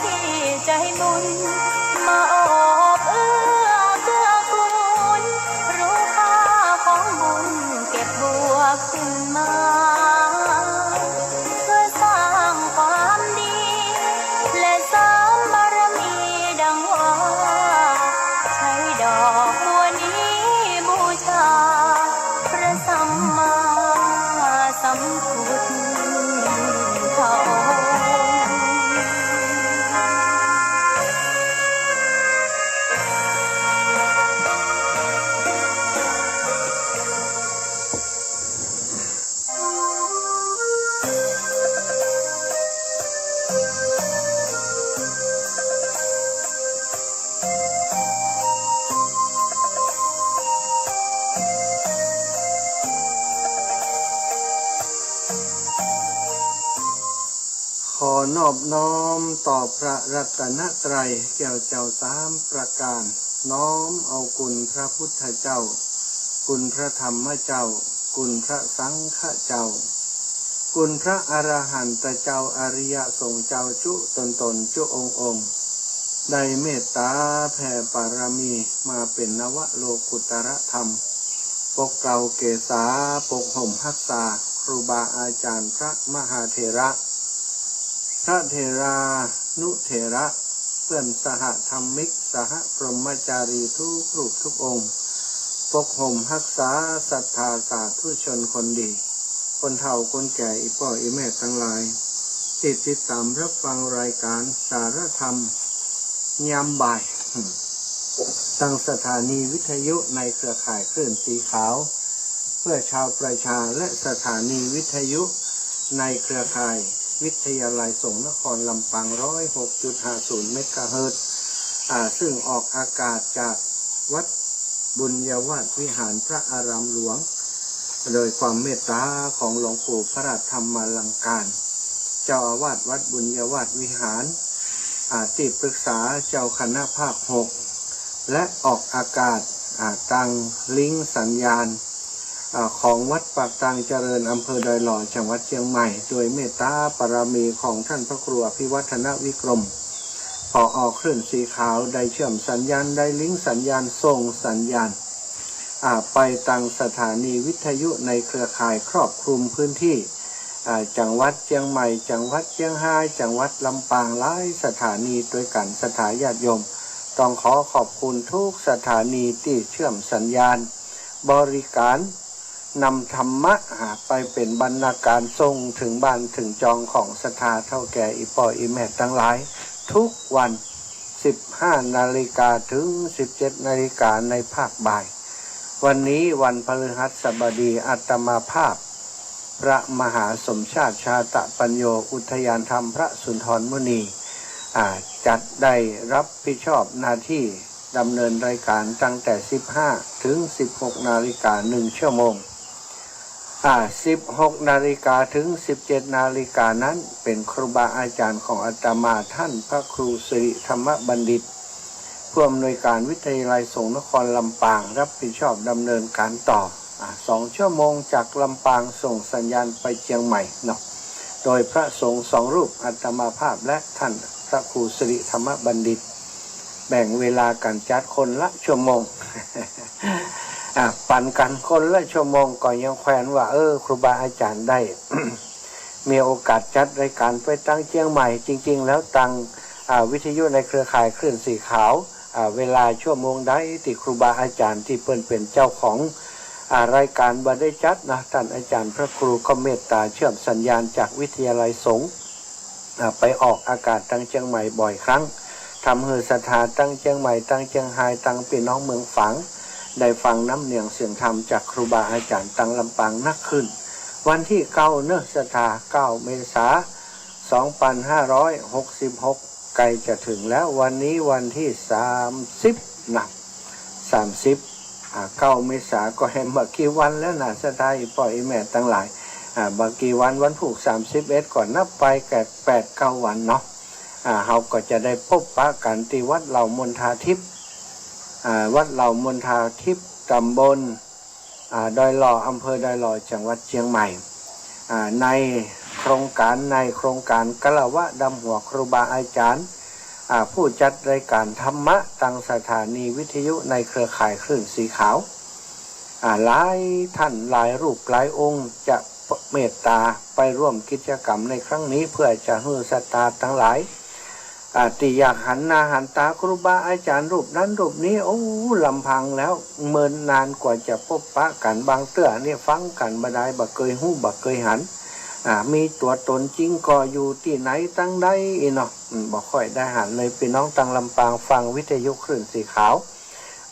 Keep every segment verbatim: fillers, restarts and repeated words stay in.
ที่ใจ๋บุญมาโอบเอื้อเกื้อกูล รู้ค่าของบุญเก็บบวกขึ้นมา เพื่อสร้างความดี และเสริมบารมีดังว่า ใช้ดอกบัวนี้บูชา พระสัมมาสัมพุทธองค์ ขอนอบน้อมต่อพระรัตนตรัยแก้วเจ้าสามประการ น้อมเอาคุณพระพุทธเจ้า คุณพระธรรมเจ้า คุณพระสังฆเจ้า คุณพระอรหันตเจ้า อริยสงฆ์เจ้าจุ๊ต๋นๆ จุ๊องค์ๆ ได้เมตต๋าแผ่ปารมีมาเป๋นนวโลกุตรธรรม ปกเกล้าเกษา ปกห่มฮักษา ครูบาอาจ๋ารย์พระมหาเถระ พระเถรานุเถระ เปื้อนสหธรรมิก สหพรหมจารีทุกรูปทุกองค์ ปกห่มฮักษาศรัทธาสาธุชนคนดี คนเฒ่าคนแก่ อี่ป้ออี่แม่ตังหลาย ตี้ติดต๋ามฮับฟังรายก๋านสารธรรมยามบ่าย ตังสถานีวิทยุในเครือข่ายคลื่นสีขาว เพื่อชาวประชา และสถานีวิทยุในเครือข่ายวิทยาลัยสงฆ์นครลำปาง ร้อยหกจุดห้าศูนย์ เมกะเฮิรตซ์ อ่า ซึ่งออกอากาศจากวัดบุญญาวาสวิหารพระอารามหลวง โดยความเมตต๋าของหลวงปู่พระราชธรรมาลังการ เจ้าอาวาสวัดบุญญาวาสวิหาร อ่า ตี้ปรึกษาเจ้าคณะภาคหก และออกอากาศ อ่า ตางลิงก์สัญญาณ อ่า ของวัดปากตางเจริญ อำเภอดอยหล่อ จังหวัดเจียงใหม่ โดยเมตต๋าปารมีของท่านพระครูอภิวัฒนวิกรม ผอ.คลื่นสีขาว ได้เชื่อมสัญญาณ ได้ลิงก์สัญญาณ ส่งสัญญาณ อ่า ไปตังสถานีวิทยุในเครือข่ายครอบคลุมพื้นที่ อ่า จังหวัดเจียงใหม่ จังหวัดเจียงฮาย จังหวัดลำปาง หลายสถานีตวยกั๋น ศรัทธาญาติโยม ต้องขอขอบคุณทุกสถานีตี้เชื่อมสัญญาณ บริก๋านนำธรรมะ อ่า ไปเป๋นบรรณาก๋านส่งเถิงบ้านเถิงจองของศรัทธาเฒ่าแก่อี่ป้ออี่แม่ตังหลาย ทุกวัน สิบห้านาฬิกาเถิงสิบเจ็ดนาฬิกาในภาคบ่าย วันนี้วันพฤหัสบดี อาตมาภาพ พระมหาสมชาติ ชาตะปัญโญ อุทยานธรรมพระสุนทรมุนี อ่า จัดได้ฮับผิดชอบหน้าตี้ดำเนินรายก๋านตั้งแต่สิบห้าเถิงสิบหกนาฬิกา หนึ่งชั่วโมง อ่า สิบหกนาฬิกาเถิงสิบเจ็ดนาฬิกานั้น เป๋นครูบาอาจ๋ารย์ของอาตมา ท่านพระครูสิริธรรมบัณฑิต ผู้อำนวยก๋านวิทยาลัยสงฆ์นครลำปาง ฮับผิดชอบดำเนินก๋านต่อ อ่า สองชั่วโมงจากลำปางส่งสัญญาณไปเจียงใหม่เนาะ โดยพระสงฆ์สองรูป อาตมาภาพและท่านพระครูสิริธรรมบัณฑิต แบ่งเวลากั๋นจัดคนละชั่วโมง อ่า ปั๋นกั๋นคนละชั่วโมง ก็ยังแควนว่า เออ ครูบาอาจ๋ารย์ได้ มีโอกาสจัดรายก๋านไปตังเจียงใหม่ จริงๆ แล้วตัง อ่า วิทยุในเครือข่ายคลื่นสีขาว อ่า เวลาชั่วโมงใดตี้ครูบาอาจ๋ารย์ตี้เปิ้นเป๋นเจ้าของ อ่า รายก๋านบ่ได้จัดนะ ท่านอาจ๋ารย์พระครูก็เมตต๋าเชื่อมสัญญาณจากวิทยาลัยสงฆ์ อ่า ไปออกอากาศตังเจียงใหม่บ่อยครั้ง ทำหื้อศรัทธาตังเจียงใหม่ ตังเจียงฮาย ตังปี้น้องเมืองฝาง ได้ฟังน้ำเนียงเสียงธรรมจากครูบาอาจ๋ารย์ตังลำปางนักขึ้น วันตี้เก้าเนาะศรัทธา เก้าเมษา สองปันห้าร้อยหกสิบหก ใก้จะเถิงแล้ว วันนี้วันตี้สามสิบนะ สามสิบ อ่า เก้าเมษาก็แหมบ่ากี่วันแล้วนะศรัทธาอี่ป้ออี่แม่ตังหลาย อ่า บ่ากี่วัน วันพูกสามสิบเอ็ด ก็นับไปแปด แปดเก้าวันเนาะ อ่า เฮาก็จะได้ปบปะกั๋นตี้วัดเหล่ามณฑาทิพย์ อ่า วัดเหล่ามณฑาทิพย์ ต๋ำบล อ่า ดอยหล่อ อำเภอดอยหล่อ จังหวัดเจียงใหม่ อ่า ในแขว ครงก๋านในโครงก๋านคารวะดำหัวครูบาอาจ๋ารย์ อ่า ผู้จัดรายก๋านธรรมะตางสถานีวิทยุในเครือข่ายคลื่นสีขาว อ่า หลายท่านหลายรูปหลายองค์จะเมตต๋าไปร่วมกิจกรรมในครั้งนี้ เพื่อจะหื้อศรัทธาตังหลาย อ่า ตี้อยากหันหน้าหันต๋าครูบาอาจ๋ารย์รูปนั้นรูปนี้ โอ้ ลำพังแล้วเมินนานกว่าจะปบปะกั๋น บางเตื้อนี่ฟังกั๋นบ่ดาย บ่เกยฮู้บ่เกยหัน อ่า มีตั๋วต๋นจริงก็อยู่ตี้ไหนตังใดอี้เนาะ อืม บ่ค่อยได้หันเลย ปี้น้องตางลำปางฟังวิทยุคลื่นสีขาว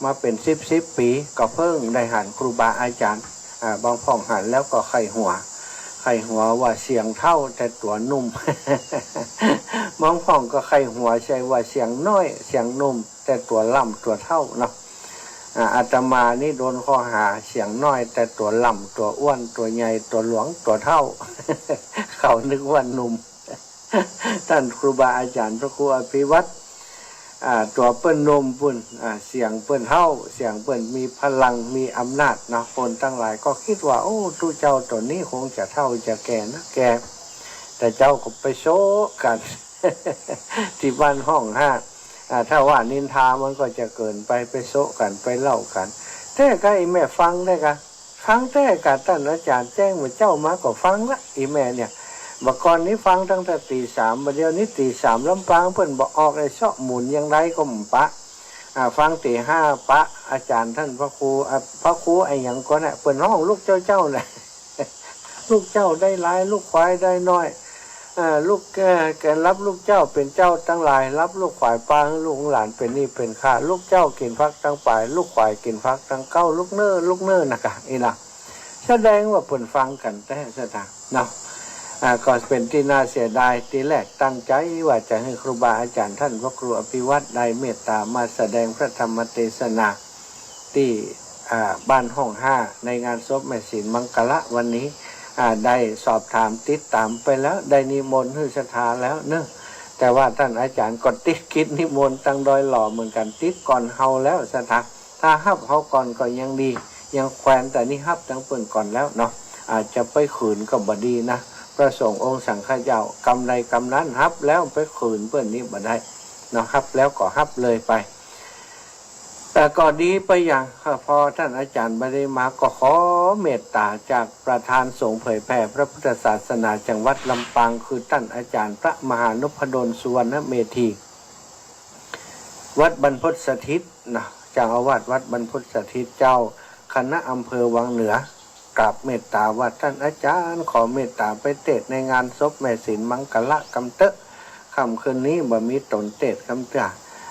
มาเป๋นสิบสิบปี๋ ก็เพิ่งได้หันครูบาอาจ๋ารย์ อ่า บางพ่องหันแล้วก็ใค่หัว ใค่หัวว่าเสียงเฒ่าแต่ตั๋วหนุ่ม บางพ่องก็ใค่หัวใส่ว่าเสียงน้อยเสียงหนุ่ม แต่ตั๋วล่ำตั๋วเฒ่าเนาะ อ่า อาตมานี่โดนข้อหาเสียงน้อยแต่ตั๋วล่ำตั๋วอ้วนตั๋วใหญ่ตั๋วหลวงตั๋วเฒ่า เขานึกว่าหนุ่ม ต้านครูบาอาจ๋ารย์พระครูอภิวัตร อ่า ตั๋วเปิ้นหนุ่มปู้น อ่า เสียงเปิ้นเฒ่า เสียงเปิ้นมีพลังมีอำนาจเนาะ คนตังหลายก็กึ๊ดว่า โอ้ ตุ๊เจ้าตั๋วนี้คงจะเฒ่าจะแก่นักแก่ แต่เจ้าก็ไปโซะกั๋น ตี้บ้านฮ่องห้า อ่า ถ้าว่านินทามันก็จะเกินไป ไปโซะกั๋น ไปเล่ากั๋น แต่ก็อีแม่ฟังได้กะ ฟังแต่กะ ต้านอาจ๋ารย์แจ้งว่าเจ้ามาก็ฟังละ อีแม่เนี่ย บ่าก่อนนี้ฟังตั้งแต่ตี๋สาม บ่าเดี่ยวนี้ตี๋สามลำปางเปิ้นบ่ออก ไอ้เซาะหมุนอย่างใดก็บ่ปะ อ่า ฟังตี๋ห้าปะ อาจ๋ารย์ต้านพระครู อ่า พระครูอะหยังก่อนะ เปิ้นฮ้องลูกเจ้าเจ้าน่ะ ลูกเจ้าได้หลาย ลูกขวายได้น้อย เอ่อ ลูก เอ่อ แก่รับลูกเจ้าเป๋นเจ้าตังหลาย รับลูกขวายปาหื้อลูกหลานเป๋นหนี้เป๋นค่า ลูกเจ้ากิ๋นฟักตังป๋าย ลูกขวายกิ๋นฟักตังเก๊า ลูกเน่อ ลูกเน่อนะกะ อี้นะ แสดงว่าเปิ้นฟังกั๋นแต๊ศรัทธาเนาะ อ่า ก็เป๋นตี้น่าเสียดาย ตี้แรกตั้งใจ๋ว่าจะหื้อครูบาอาจ๋ารย์ต้านพระครูอภิวัตรได้เมตต๋ามาแสดงพระธรรมเตสนา ตี้ อ่า บ้านฮ่องห้า ในงานศพแม่ศิลมังคละวันนี้ อ่า ได้สอบถามติดต๋ามไปแล้ว ได้นิมนต์หื้อศรัทธาแล้วเนาะ แต่ว่าต้านอาจ๋ารย์ก็ติดกิจนิมนต์ตังดอยหล่อเหมือนกั๋น ติดก่อนเฮาแล้วศรัทธา ถ้าฮับเฮาก่อนก็ยังดี ยังแควน แต่นี่ฮับตังเปิ้นก่อนแล้วเนาะ อาจจะไปขืนก็บ่ดีนะ พระสงฆ์องค์สังฆเจ้า กำใดกำนั้น ฮับแล้วไปขืนเปิ้นนี่บ่ได้เนาะ ฮับแล้วก็ฮับเลยไป แต่ก็ดีไปอย่าง อ่า พอต้านอาจ๋ารย์บ่ได้มา ก็ขอเมตต๋าจากประธานสงฆ์เผยแผ่พระพุทธศาสนาจังหวัดลำปาง คือต้านอาจ๋ารย์พระมหานพดล สุวรรณเมธี วัดบรรพตสถิตนะ เจ้าอาวาสวัดบรรพตสถิต เจ้าคณะอำเภอวังเหนือ กราบเมตต๋าว่า ต้านอาจ๋ารย์ขอเมตต๋าไปเตสน์ในงานศพแม่ศิลมังคละกำเต๊อะ ค่ำคืนนี้บ่มีต๋นเตสน์กำเตื้อ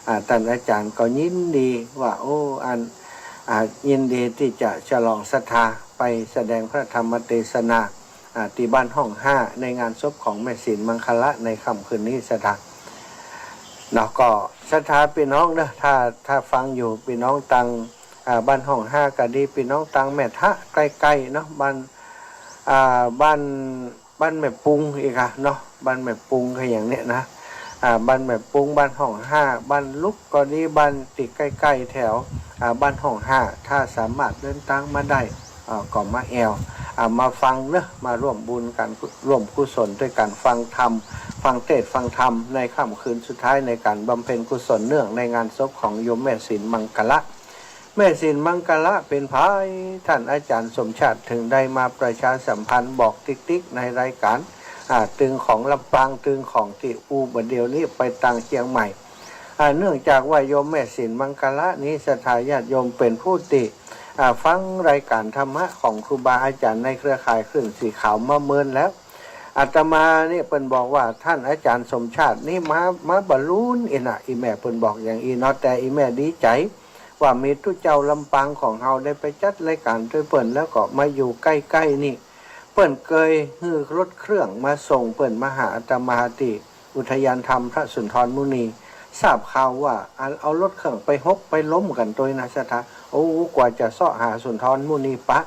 อ่า ต้านอาจ๋ารย์ก็ยินดีว่า โอ้ อัน อ่า ยินดีตี้จะฉลองศรัทธาไปแสดงพระธรรมเตสนา อ่า ตี้บ้านฮ่องห้า ในงานศพของแม่ศิลมังคละในค่ำคืนนี้ศรัทธา เนาะ ก็ศรัทธาปี้น้องเนาะ ถ้า ถ้าฟังอยู่ปี้น้องตัง อ่า บ้านฮ่องห้าก็ดี ปี้น้องตังแม่ทะใก้ๆ เนาะ บ้าน อ่า บ้าน บ้านแม่ปุงอีกอะเนาะ บ้านแม่ปุงก็อย่างเนี้ยนะ อ่า บ้านแม่ปุง บ้านฮ่องห้า บ้านลุกก็ดี บ้านตี้ใก้ๆ แถว อ่า บ้านฮ่องห้า ถ้าสามารถเดินตางมาได้ อ่า ก็มาแอ่ว อ่า มาฟังเนาะ มาร่วมบุญกั๋น ร่วมกุศลตวยกั๋น ฟังธรรม ฟังเตสน์ฟังธรรมในค่ำคืนสุดท้ายในก๋านบำเพ็ญกุศลเนื่องในงานศพของโยมแม่ศิลมังคละ แม่ศิลมังคละเป๋นใผ ต้านอาจ๋ารย์สมชาติเถิงได้มาประชาสัมพันธ์บอกติ๊กๆ ในรายก๋าน อ่า ตึงของลำปาง ตึงของตี้อู้บ่าเดี่ยวนี้ไปตางเจียงใหม่ อ่า เนื่องจากว่าโยมแม่ศิลมังคละนี้ศรัทธาญาติโยมเป๋นผู้ตี้ อ่า ฟังรายก๋านธรรมะของครูบาอาจ๋ารย์ในเครือข่ายคลื่นสีขาวมาเมินแล้ว อาตมานี่เปิ้นบอกว่าต้านอาจ๋ารย์สมชาตินี่มา มาบ่าลุนอี้นะ อี่แม่เปิ้นบอกอย่างอี้เนาะ แต่อี่แม่ดีใจ๋ ว่ามีตุ๊เจ้าลำปางของเฮาได้ไปจัดรายก๋านตวยเปิ้น แล้วก็มาอยู่ใก้ๆ นี่ เปิ้นเกยหื้อรถเครื่องมาส่งเปิ้นมาหาอาตมาตี้อุทยานธรรมพระสุนทรมุนี ทราบข่าวว่า อ่า เอารถเครื่องไปหกไปล้มกั๋นตวยนะศรัทธา โอ้ กว่าจะเซาะหาสุนทรมุนีปะ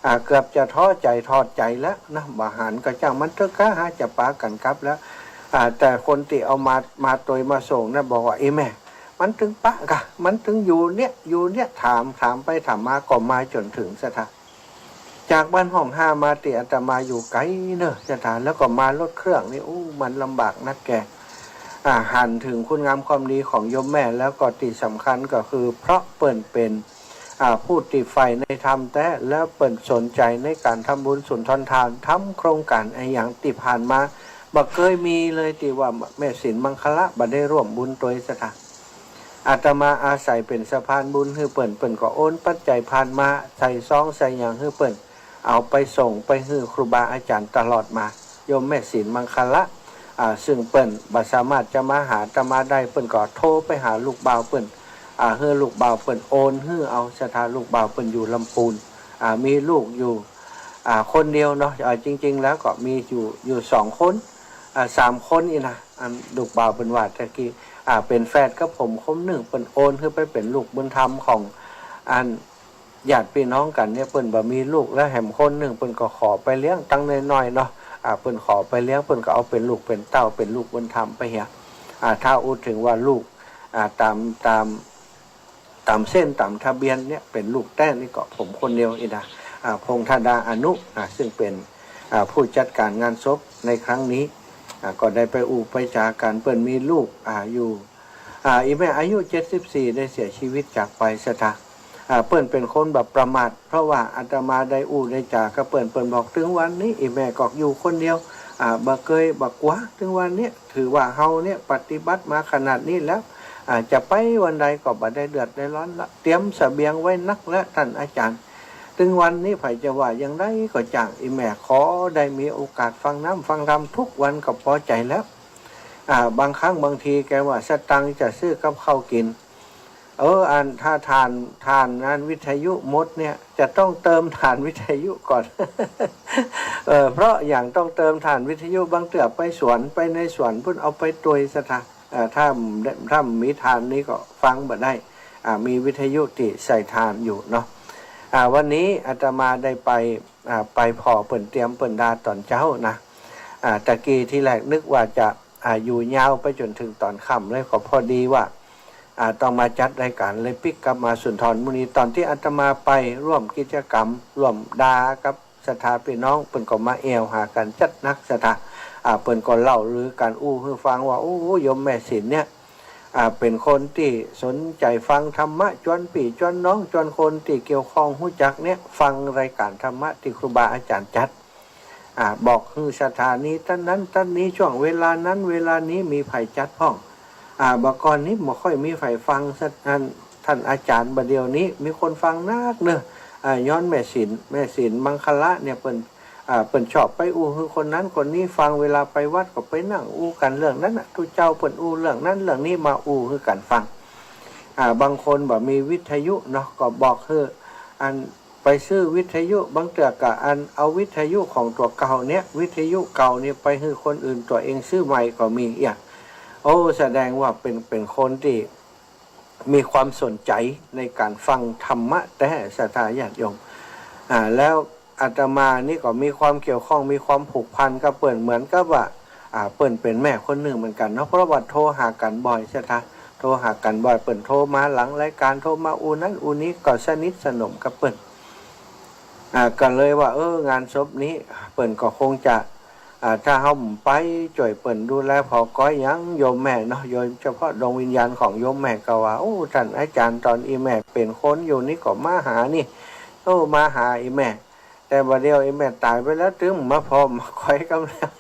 อ่า เกือบจะท้อใจ๋ถอดใจ๋แล้วนะ บ่หันก็จ้างมันเต๊อะ กะหาจะปากั๋นกลับแล้ว อ่า แต่คนตี้เอามา มาตวยมาส่งนะ บอกว่า อี่แม่ มันตึงปะกะ มันตึงอยู่เนี้ย อยู่เนี้ย ถาม ถามไปถามมาก็มาจ๋นเถิงศรัทธา จากบ้านฮ่องห้ามาตี้อาตมาอยู่ไก๋เน่อศรัทธา แล้วก็มารถเครื่องนี่ อู้ มันลำบากนักแก่ อ่า หันเถิงคุณงามความดีของโยมแม่ แล้วก็ตี้สำคัญก็คือเพราะเปิ้นเป๋น อ่า ผู้ตี้ใฝ่ในธรรมแต๊ แล้วเปิ้นสนใจ๋ในก๋านทำบุญสุนทรทาน ทำโครงก๋านอะหยังตี้ผ่านมาบ่เกยมีเลยตี้ว่าแม่ศิลป์มังคละบ่ได้ร่วมบุญตวยศรัทธา อาตมาอาศัยเป๋นสะพานบุญหื้อเปิ้น เปิ้นก็โอนปัจจัยผ่านมา ใส่ซองใส่หยังหื้อเปิ้น เอาไปส่งไปหื้อครูบาอาจ๋ารย์ตลอดมา โยมแม่ศิลป์มังคละ อ่า ซึ่งเปิ้นบ่สามารถจะมาหาอาตมาได้ เปิ้นก็โทรไปหาลูกบ่าวเปิ้น อ่า หื้อลูกบ่าวเปิ้นโอนหื้อเอาศรัทธา ลูกบ่าวเปิ้นอยู่ลำปูน อ่า มีลูกอยู่ อ่า คนเดียวเนาะ อ่า จริงๆ แล้วก็มีอยู่ อยู่สองคน อ่า สามคนอี้นะ อันลูกบ่าวเปิ้นว่าตะกี้ อ่า เป๋นแฝดกับผมคนนึ่ง เปิ้นโอนหื้อไปเป๋นลูกบุญธรรมของอันญาติปี้น้องกั๋นเนี่ย เปิ้นบ่มีลูก แล้วแหมคนนึ่งเปิ้นก็ขอไปเลี้ยงตั้งน้อยๆ เนาะ อ่า เปิ้นขอไปเลี้ยง เปิ้นก็เอาเป๋นลูกเป๋นเต้า เป๋นลูกบุญธรรมไปเหีย อ่า ถ้าอู้เถิงว่าลูก อ่า ต๋าม ต๋าม ต๋ามเส้นต๋ามทะเบียนเนี่ยเป๋นลูกแต๊นี่ก็ผมคนเดียวอี้นะ อ่า พงษ์ธดา อนุ อ่า ซึ่งเป๋น อ่า ผู้จัดก๋านงานศพในครั้งนี้ อ่า ก็ได้ไปอู้ไปจ๋ากั๋น เปิ้นมีลูก อ่า อยู่ อ่า อี่แม่อายุเจ็ดสิบสี่ได้เสียชีวิตจากไปศรัทธา อ่า เปิ้นเป๋นคนบ่ประมาท เพราะว่าอาตมาได้อู้ได้จ๋ากับเปิ้น เปิ้นบอก "เถิงวันนี้อี่แม่ก็อยู่คนเดียว อ่า บ่เกยบ่กั๋ว เถิงวันเนี้ย ถือว่าเฮาเนี่ยปฏิบัติมาขนาดนี้แล้ว อ่า จะไปวันใดก็บ่ได้เดือดได้ร้อนละ เตรียมเสบียงไว้นักแล้วต้านอาจ๋ารย์ เถิงวันนี้ใผจะว่าอย่างใดก็จ้าง อี่แม่ขอได้มีโอกาสฟังน้ำฟังธรรมทุกวันก็ปอใจ๋แล้ว" อ่า บางครั้งบางทีแกว่า "สตางค์จะซื้อกับข้าวกิ๋น เออ อันถ้าถ่าน ถ่านอันวิทยุหมดเนี่ย จะต้องเติมถ่านวิทยุก่อน" เออ เพราะอย่างต้องเติมถ่านวิทยุ บางเตื้อไปสวน ไปในสวนปุ้นเอาไปตวยศรัทธา เอ่อ ถ้า ถ้ามีถ่านนี่ก็ฟังบ่ได้ อ่า มีวิทยุตี้ใส่ถ่านอยู่เนาะ อ่า วันนี้อาตมาได้ไป อ่า ไปผ่อเปิ้นเตรียมเปิ้นดาต๋อนเจ๊านะ อ่า ตะกี้ทีแรกนึกว่าจะ อ่า อยู่ยาวไปจ๋นเถิงต๋อนค่ำเลย ก็พอดีว่า อ่า ต้องมาจัดรายก๋านเลยปิ๊กกลับมาสุนทรมุนี ต๋อนตี้อาตมาไปร่วมกิจกรรม ร่วมดากับศรัทธาปี้น้อง เปิ้นก็มาแอ่วหากั๋นจัดนักศรัทธา อ่า เปิ้นก็เล่าลือกั๋นอู้หื้อฟังว่า โอ้ โยมแม่ศิลป์เนี่ย อ่า เป๋นคนตี้สนใจ๋ฟังธรรมะ จวนปี้จวนน้อง จวนคนตี้เกี่ยวข้องฮู้จักเนี่ย ฟังรายก๋านธรรมะตี้ครูบาอาจ๋ารย์จัด อ่า บอกหื้อสถานีต้านนั้นต้านนี้ ช่วงเวลานั้นเวลานี้มีใผจัดพ่อง อ่า บ่ก่อนนี้บ่ค่อยมีใผฟัง ท่าน ท่านอาจ๋ารย์ บ่าเดี่ยวนี้มีคนฟังนักเน่อ อ่า ย้อนแม่ศิลป์ แม่ศิลป์มังคละเนี่ยเปิ้น อ่า เปิ้นชอบไปอู้หื้อคนนั้นคนนี้ฟัง เวลาไปวัดก็ไปนั่งอู้กั๋นเรื่องนั้นน่ะ ตุ๊เจ้าเปิ้นอู้เรื่องนั้นเรื่องนี้มาอู้หื้อกั๋นฟัง อ่า บางคนบ่มีวิทยุเนาะ ก็บอกหื้ออัน ไปซื้อวิทยุ บางเตื้อก็อันเอาวิทยุของตั๋วเก่าเนี่ย วิทยุเก่าเนี่ยไปหื้อคนอื่น ตั๋วเองซื้อใหม่ก็มี เอี้ย โอ้ แสดงว่าเป๋น เป๋นคนตี้มีความสนใจ๋ในก๋านฟังธรรมะแต๊ศรัทธาญาติโยม อ่า แล้วอาตมานี่ก็มีความเกี่ยวข้อง มีความผูกพันกับเปิ้น เหมือนกับว่า อ่า เปิ้นเป๋นแม่คนนึ่งเหมือนกั๋นเนาะ เพราะว่าโทรหากั๋นบ่อยศรัทธา โทรหากั๋นบ่อย เปิ้นโทรมาหลังรายก๋าน โทรมาอู้นั้นอู้นี้ ก็สนิทสนมกับเปิ้น อ่า ก็เลยว่า เออ งานศพนี้เปิ้นก็คงจะ อ่า ถ้าเฮาบ่ไปจ้วยเปิ้นดูแลผ่อก๊อยหยัง โยมแม่เนาะ โยมเฉพาะดวงวิญญาณของโยมแม่ก็ว่า โอ้ ต้านอาจ๋ารย์ ต๋อนอี่แม่เป๋นคนอยู่นี่ก็มาหานี่ โอ้ มาหาอี่แม่ แต่บ่าเดี่ยวอี่แม่ต๋ายไปแล้ว ตึงมาผ่อมาก๊อยกำแล้ว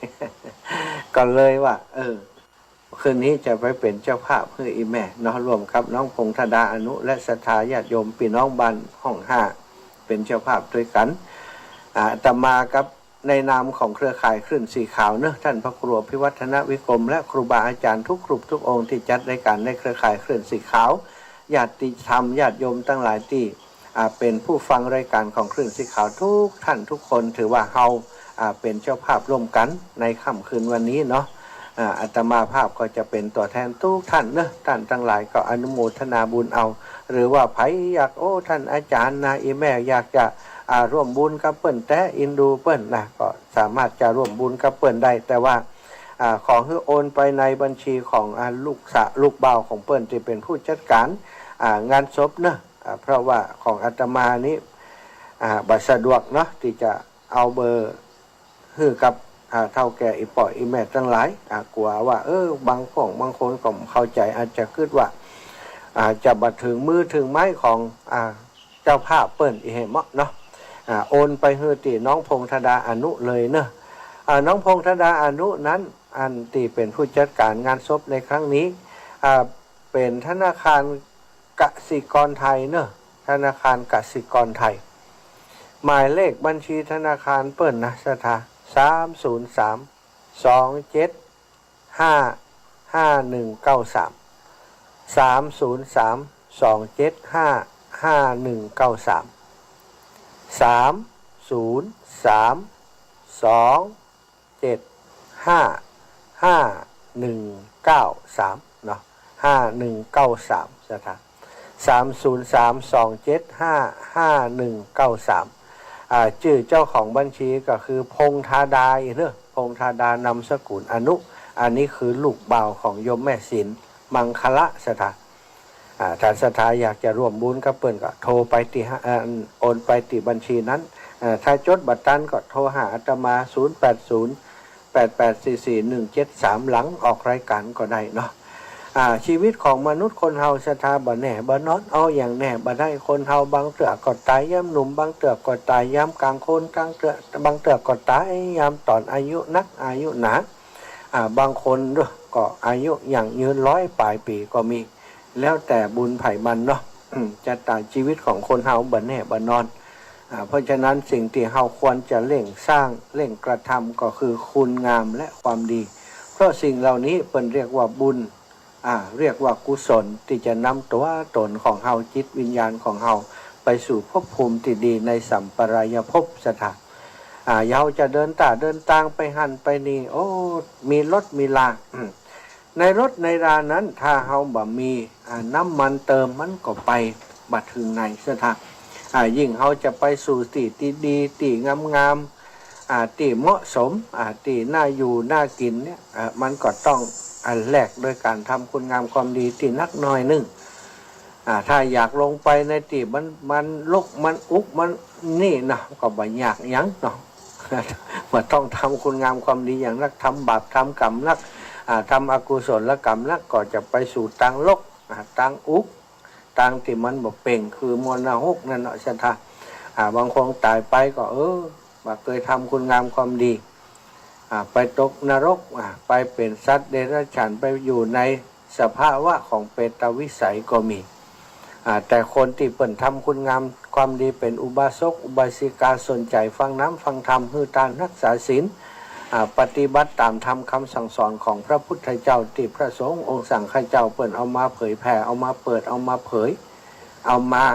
ก็เลยว่า เออ คืนนี้จะไปเป๋นเจ้าภาพหื้ออี่แม่เนาะ ร่วมกับน้องพงษ์ธดา อนุ และศรัทธาญาติโยมปี้น้องบ้านฮ่องห้า เป๋นเจ้าภาพตวยกั๋น อ่า อาตมากับในนามของเครือข่ายคลื่นสีขาวเนาะ ท่านพระครูอภิวัฒนวิกรม และครูบาอาจ๋ารย์ทุกรูปทุกองค์ตี้จัดรายก๋านในเครือข่ายคลื่นสีขาว ญาติธรรมญาติโยมตังหลายตี้ อ่า เป๋นผู้ฟังรายก๋านของคลื่นสีขาวทุกท่านทุกคน ถือว่าเฮา อ่า เป๋นเจ้าภาพร่วมกั๋นในค่ำคืนวันนี้เนาะ อ่า อาตมาภาพก็จะเป๋นตั๋วแทนทุกท่านเนาะ ท่านตังหลายก็อนุโมทนาบุญเอา หรือว่าใผอยาก โอ้ ต้านอาจ๋ารย์นา อี่แม่อยากจะ อ่า ร่วมบุญกับเปิ้นแต๊ เอ็นดูเปิ้นนะ ก็สามารถจะร่วมบุญกับเปิ้นได้ แต่ว่า อ่า ขอหื้อโอนไปในบัญชีของ อ่า ลูกสะ ลูกบ่าวของเปิ้นตี้เป๋นผู้จัดก๋าน อ่า งานศพเนาะ อ่า เพราะว่าของอาตมานี้ อ่า บ่สะดวกเนาะ ตี้จะเอาเบอร์หื้อกับ อ่า เฒ่าแก่อี่ป้ออี่แม่ตังหลาย อ่า กั๋วว่า เออ บางพ่องบางคนก็บ่เข้าใจ๋ อาจจะกึ๊ดว่า อ่า จะบ่เถิงมือเถิงไม้ของ อ่า เจ้าภาพเปิ้นอี้หื้อเหมาะเนาะ อ่า โอนไปหื้อตี้น้องพงษ์ธดา อนุ เลยเนาะ อ่า น้องพงษ์ธดา อนุ นั้น อันตี้เป๋นผู้จัดก๋านงานศพในครั้งนี้ อ่า เป๋นธนาคารกสิกรไทยเนาะ ธนาคารกสิกรไทย หมายเลขบัญชีธนาคารเปิ้นนะ ศรัทธา สามศูนย์สาม สองเจ็ดห้า ห้าหนึ่งเก้าสาม สามศูนย์สาม สองเจ็ดห้า ห้าหนึ่งเก้าสาม สามศูนย์สาม สอง เจ็ดห้า ห้าหนึ่งเก้าสามเนาะ ห้าหนึ่งเก้าสาม ศรัทธา สามศูนย์สาม สองเจ็ดห้า ห้าหนึ่งเก้าสาม อ่า จื้อเจ้าของบัญชีก็คือพงษ์ธดาเนาะ พงษ์ธดา นามสกุลอนุ อันนี้คือลูกบ่าวของโยมแม่ศิลป์ มังคละ ศรัทธา อ่า ถ้าศรัทธาอยากจะร่วมบุญกับเปิ้นก็โทรไปตี้ อ่า โอนไปตี้บัญชีนั้น อ่า ถ้าจดบ่ตันก็โทรหาอาตมา ศูนย์แปดศูนย์ แปดแปดสี่สี่หนึ่งเจ็ดสาม หลังออกรายก๋านก็ได้เนาะ อ่า ชีวิตของมนุษย์คนเฮา ศรัทธา บ่แน่บ่นอน เอาหยังแน่บ่ได้ คนเฮาบางเตื้อก็ต๋ายยามหนุ่ม บางเตื้อก็ต๋ายยามก๋างคน บางเตื้อ บางเตื้อก็ต๋ายยามต๋อนอายุนักอายุหนา อ่า บางคนก็อายุยั่งยืนร้อยป๋ายปี๋ก็มี แล้วแต่บุญใผมันเนาะ จะต๋าย ชีวิตของคนเฮาบ่แน่บ่นอน อ่า เพราะฉะนั้นสิ่งตี้เฮาควรจะเร่งสร้างเร่งกระทำก็คือคุณงามและความดี เพราะสิ่งเหล่านี้เปิ้นเรียกว่าบุญ อ่า เรียกว่ากุศลตี้จะนำตั๋วตนของเฮา จิตวิญญาณของเฮาไปสู่ภพภูมิตี้ดีในสัมปรายภพ ศรัทธา อ่า เฮาจะเดินต๋าเดินตางไปหั้นไปนี่ โอ้ มีรถมีรา ในรถในรานั้นถ้าเฮาบ่มี อ่า น้ำมันเติมมันก็ไปบ่เถิงไหน ศรัทธา อ่า ยิ่งเฮาจะไปสู่ตี้ตี้ดี ตี้งามๆ อ่า ตี้เหมาะสม อ่า ตี้น่าอยู่น่ากิ๋นเนี่ย อ่า มันก็ต้อง อ่า แลกโดยก๋านทำคุณงามความดีตี้นักหน้อยนึ่ง อ่า ถ้าอยากลงไปในตี้มัน มันรก มันอุก มันนี่เนาะ ก็บ่ยากหยังเนาะ บ่ต้องทำคุณงามความดีหยังนัก ทำบาปทำก๋รรมนัก อ่า ทำอกุศลก๋รรมนัก ก็จะไปสู่ตางรก อ่า ตางอุก ตางตี้มันบ่เป่ง คือมรณะหกนั่นเนาะ ศรัทธา อ่า บางคนต๋ายไปก็ เออ บ่เกยทำคุณงามความดี อ่า ไปตกนรก อ่า ไปเป๋นสัตว์เดรัจฉาน ไปอยู่ในสภาวะของเปรตวิสัยก็มี อ่า แต่คนตี้เปิ้นทำคุณงามความดี เป๋นอุบาสกอุบาสิกา สนใจ๋ฟังน้ำฟังธรรม หื้อตาน ฮักษาศีล อ่า ปฏิบัติต๋ามธรรมกำสั่งสอนของพระพุทธเจ้า ตี้พระสงฆ์องค์สังฆเจ้าเปิ้นเอามาเผยแผ่ เอามาเปิด เอามาเผย เอามา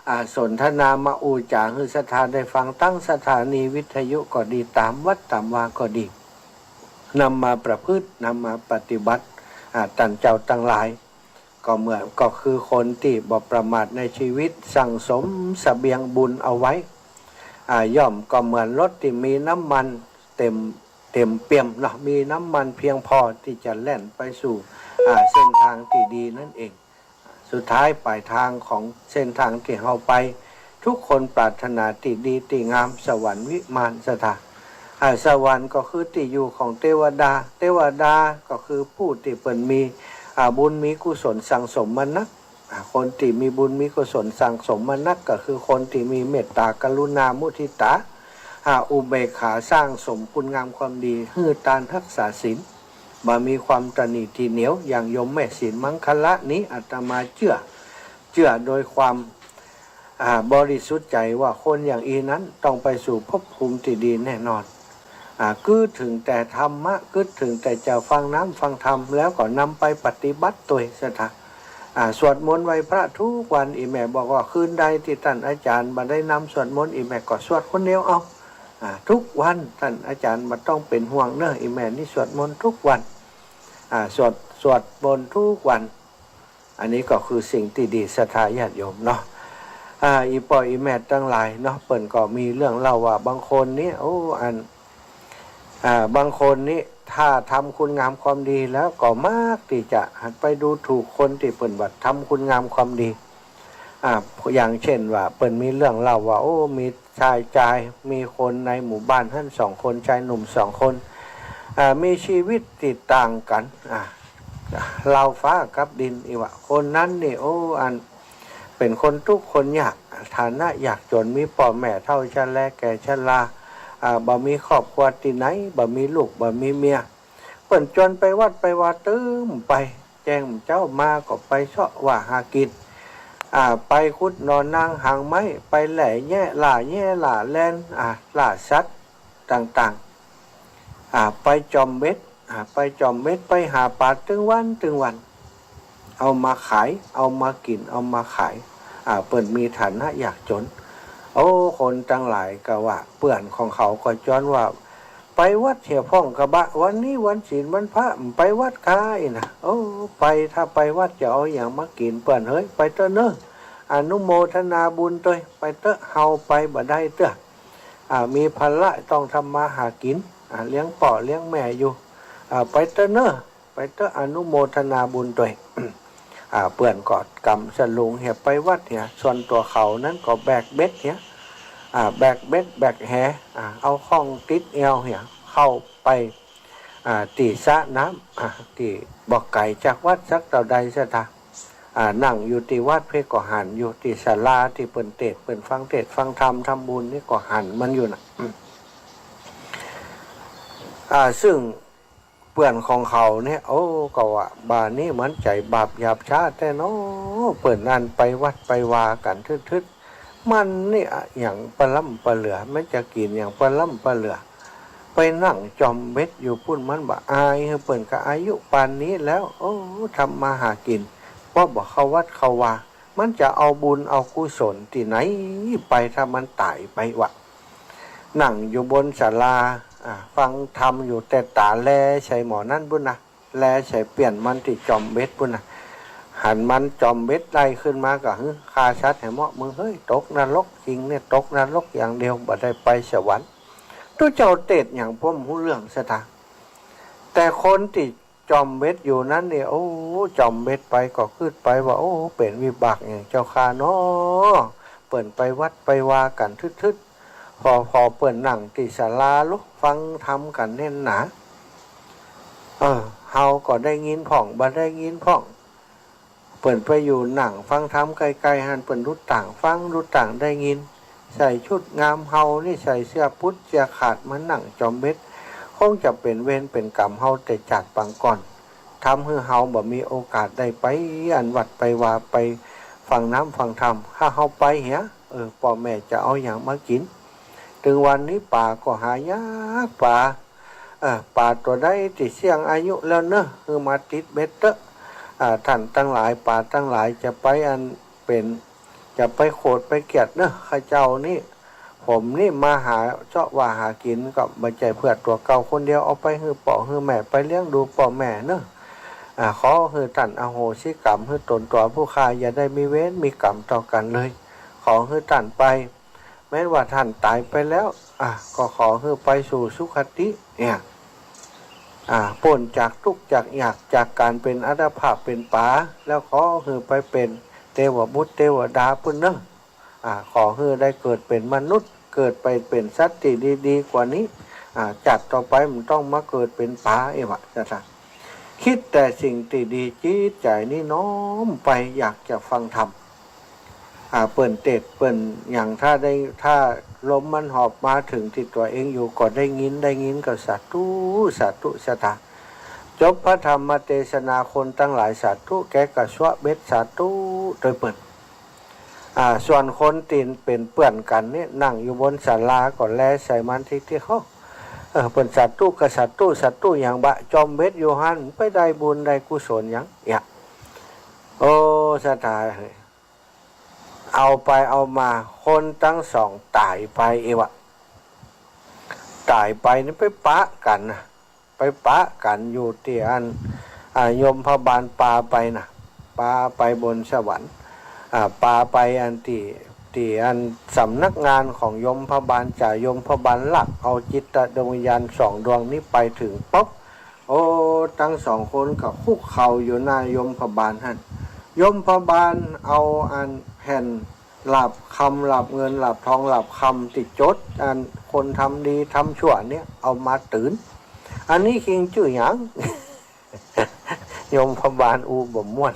อ่า สนทนา มาอู้จ๋าหื้อศรัทธาได้ฟัง ตางสถานีวิทยุก็ดี ต๋ามวัดต๋ามวาก็ดี นำมาประพฤติ นำมาปฏิบัติ อ่า ต้านเจ้าตังหลาย ก็เหมือน ก็คือคนตี้บ่ประมาทในชีวิต สั่งสมเสบียงบุญเอาไว้ อ่า ย่อมก็เหมือนรถตี้มีน้ำมันเต็ม เต็มเปี่ยมเนาะ มีน้ำมันเพียงพอตี้จะแล่นไปสู่ อ่า เส้นทางตี้ดีนั่นเอง สุดท้ายปลายทางของเส้นทางตี้เฮาไป ทุกคนปรารถนาตี้ดีตี้งาม สวรรค์วิมาน ศรัทธา อ่า สวรรค์ก็คือตี้อยู่ของเตวดา เตวดาก็คือผู้ตี้เปิ้นมี อ่า บุญมีกุศลสั่งสมมานัก อ่า คนตี้มีบุญมีกุศลสั่งสมมานัก ก็คือคนตี้มีเมตตากรุณามุทิตา อ่า อุเบกขา สั่งสมคุณงามความดี หื้อตานฮักษาศีล บ่มีความตระหนี่ทีเหนียว อย่างโยมแม่ศิลป์มังคละนี้ อาตมาเจื้อ เจื้อโดยความ อ่า บริสุทธิ์ใจ๋ว่าคนอย่างอี้นั้นต้องไปสู่ภพภูมิตี้ดีแน่นอน อ่า กึ๊ดเถิงแต่ธรรมะ กึ๊ดเถิงแต่จะฟังน้ำฟังธรรม แล้วก็นำไปปฏิบัติตวย ศรัทธา อ่า สวดมนต์ไหว้พระทุกวัน อี่แม่บอกว่าคืนใดตี้ต้านอาจ๋ารย์บ่ได้นำสวดมนต์ อี่แม่ก็สวดคนเดียวเอา อ่า ทุกวัน ต้านอาจ๋ารย์บ่ต้องเป๋นห่วงเนาะ อี่แม่นี่สวดมนต์ทุกวัน อ่า สวด สวดมนต์ทุกวัน อันนี้ก็คือสิ่งตี้ดี ศรัทธาญาติโยมเนาะ อ่า อี่ป้ออี่แม่ตังหลายเนาะ เปิ้นก็มีเรื่องเล่าว่าบางคนนี้ โอ้ อัน อ่า บางคนนี้ถ้าทำคุณงามความดีแล้วก็มักตี้จะหันไปดูถูกคนตี้เปิ้นบ่ทำคุณงามความดี อ่า อย่างเจ้นว่าเปิ้นมีเรื่องเล่าว่า โอ้ มีจาย จาย มีคนในหมู่บ้านหั้นสองคน จายหนุ่มสองคน อ่า มีจีวิตตี้ต่างกั๋น อ่า ราวฟ้ากับดิน อี้วะ คนนั้นนี่ โอ้ อัน เป๋นคนตุ๊กข์คนยาก ฐานะยากจ๋น มีป้อแม่เฒ่าชราแก่ชรา อ่า บ่มีครอบครัวตี้ไหน บ่มีลูก บ่มีเมีย เปิ้นจวนไปวัดไปวาตึงไป แจ้งเจ๊ามาก็ไปเซาะว่าหากิ๋น อ่า ไปขุดหน่อนางหางไม้ ไปแล่แย้ล่าแย้ล่าแลน อ่า ล่าสัตว์ต่างๆ อ่า ไปจ่อมเบ็ด อ่า ไปจ่อมเบ็ด ไปหาป๋าตึงวันตึงวัน เอามาขาย เอามากิ๋น เอามาขาย อ่า เปิ้นมีฐานะยากจ๋น โอ้ คนตังหลายก็ว่า เปื้อนของเขาก็จวนว่า ไปวัดเหียพ่องกะบะ วันนี้วันศีลวันพระ ไปวัดก้าอี้นะ โอ้ ไป ถ้าไปวัดจะเอาหยังมากิ๋น เปื้อนเฮย ไปเต๊อะเน่อ อนุโมทนาบุญตวย ไปเต๊อะ เฮาไปบ่ได้เตื้อ อ่า มีภาระต้องทำมาหากิ๋น อ่า เลี้ยงป้อเลี้ยงแม่อยู่ อ่า ไปเต๊อะเน่อ ไปเต๊อะ อนุโมทนาบุญตวย อ่า เปื้อนก็ก๋ำสลุงเหียไปวัดเหีย ส่วนตั๋วเขานั้นก็แบกเบ็ดเหีย อ่า แบกเบ็ดแบกแห อ่า เอาข้องติดแอวเหีย เข้าไป อ่า ตี้สระน้ำ อ่า ตี้บ่ไก๋จากวัดสักเต้าใดศรัทธา อ่า นั่งอยู่ตี้วัดเพ่นก็หันอยู่ ตี้ศาลาตี้เปิ้นเตสน์ เปิ้นฟังเตสน์ฟังธรรม ทำบุญนี่ก็หันมันอยู่นะ อืม อ่า ซึ่ง เปื้อนของเขาเนี่ย โอ้ ก็ว่า บ่านี้มันใจ๋บาปหยาบช้าแต๊เนาะ เปิ้นอั้นไปวัดไปวากั๋นทึดๆ มันนี่อะหยังปะล้ำปะเหลือ มันจะกิ๋นหยังปะล้ำปะเหลือ ไปนั่งจ่อมเบ็ดอยู่ปู้น มันบ่อายหื้อ เปิ้นก็อายุปานนี้แล้ว โอ้ ทำมาหากิ๋น บ่ บ่เข้าวัดเข้าวา มันจะเอาบุญเอากุศลตี้ไหนไป ถ้ามันต๋ายไปวะ นั่งอยู่บนศาลา อ่า ฟังธรรมอยู่ แต่ต๋าแลใส่หม่องนั้นปู้นนะ แลใส่เปี้ยนมันตี้จ่อมเบ็ดปู้นนะ หันมันจ่อมเบ็ดได้ขึ้นมาก็ หื้อ ฆ่าสัตว์ให้เหมาะมึงเฮ้ย ตกนรกจริงเนี่ย ตกนรกอย่างเดียว บ่ได้ไปสวรรค์ ตุ๊เจ้าเตสน์หยังป้อบ่ฮู้เรื่องศรัทธา แต่คนตี้ จ่อมเบ็ดอยู่นั้นนี่ โอ้ จ่อมเบ็ดไปก็กึ๊ดไปว่า โอ้ เป๋นวิบากหยังเจ้าข้าเนาะ เปิ้นไปวัดไปวากั๋นทึดๆ ผ่อๆ เปิ้นนั่งตี้ศาลาลุ ฟังธรรมกั๋นแน่นหนา เออ เฮาก็ได้ยินพ่อง บ่ได้ยินพ่อง เปิ้นไปอยู่นั่งฟังธรรมใก้ๆ หั้น เปิ้นลุต่างฟัง ลุต่างได้ยิน ใส่ชุดงาม เฮานี่ใส่เสื้อปุ๊ดเสื้อขาดมานั่งจ่อมเบ็ด คงจะเป๋นเวรเป๋นก๋รรมเฮาแต่จาติปางก่อน ทำหื้อเฮาบ่มีโอกาสได้ไปอันวัดไปวา ไปฟังน้ำฟังธรรม ถ้าเฮาไปเหีย เออ ป้อแม่จะเอาหยังมากิ๋น ตึงวันนี้ป๋าก็หายาก ป๋า เออ ป๋าตั๋วใดตี้เสี้ยงอายุแล้วเน่อ หื้อมาติดเบ็ดเต๊อะ อ่า ต้านตังหลาย ป๋าตังหลาย จะไปอันเป๋น จะไปโขดไปเกียดเน่อ ข้าเจ้านี่ ผมนี่มาหาเซาะว่าหากิ๋น ก็บ่ใจ้เปื้อตั๋วเก่าคนเดียว เอาไปหื้อป้อหื้อแม่ ไปเลี้ยงดูป้อแม่เน่อ อ่า ขอหื้อต้านอโหสิกรรมหื้อต๋นตั๋วผู้ข้า อย่าได้มีเวรมีก๋รรมต่อกั๋นเลย ขอหื้อต้านไป แม้นว่าต้านต๋ายไปแล้ว อ่ะ ก็ขอหื้อไปสู่สุคติ เนี่ย อ่า ป๊นจากตุ๊กข์จากยาก จากก๋านเป๋นอัตภาพเป๋นป๋า แล้วขอหื้อไปเป๋นเตวบุตรเตวดาปู้นเน่อ อ่า ขอหื้อได้เกิดเป๋นมนุษย์ เกิดไปเป๋นสัตว์ตี้ดีๆ กว่านี้ อ่า จาติต่อไปบ่ต้องมาเกิดเป๋นป๋า เอวะ ศรัทธา กึ๊ดแต่สิ่งตี้ดี จิตใจ๋นี่น้อมไปอยากจะฟังธรรม อ่า เปิ้นเตสน์เปิ้นหยัง ถ้าได้ ถ้าลมมันหอบมาเถิงตี้ตั๋วเองอยู่ก็ได้ยิน ได้ยินก็สาธุ สาธุ ศรัทธา จบพระธรรมเตสนา คนตังหลายสาธุ แกก็ซัวะเบ็ดสาธุตวยเปิ้น อ่า ส่วนคนตี้เป๋นเปื้อนกั๋นนี่ นั่งอยู่บนศาลาก็แลใส่มันตี้ๆ เฮ้อ เออ เปิ้นสาธุก็สาธุ สาธุหยังบ่ จ่อมเบ็ดอยู่หั้น ไปได้บุญได้กุศลหยัง เนี่ย โอ้ ศรัทธาเฮ้ย เอาไปเอามา คนตังสองต๋ายไป เอวะ ต๋ายไปนี่ไปปะกั๋นนะ ไปปะกั๋นอยู่ตี้อัน อ่า ยมพบาลปาไปนะ ปาไปบนสวรรค์ อ่า ปาไปอันตี้ ตี้อันสำนักงานของยมพบาล จ่ายมพบาลลักเอาจิตดวงวิญญาณสองดวงนี้ไปเถิงปุ๊บ โอ้ ตังสองคนก็คุกเข่าอยู่หน้ายมพบาลหั้น ยมพบาลเอาอันแผ่นหลาบคำ หลาบเงิน หลาบทอง หลาบคำตี้จดอันคนทำดีทำชั่วเนี่ยเอามาตื๋น อันนี้คิงจื้อหยัง ยมพบาลอู้บ่ม่วน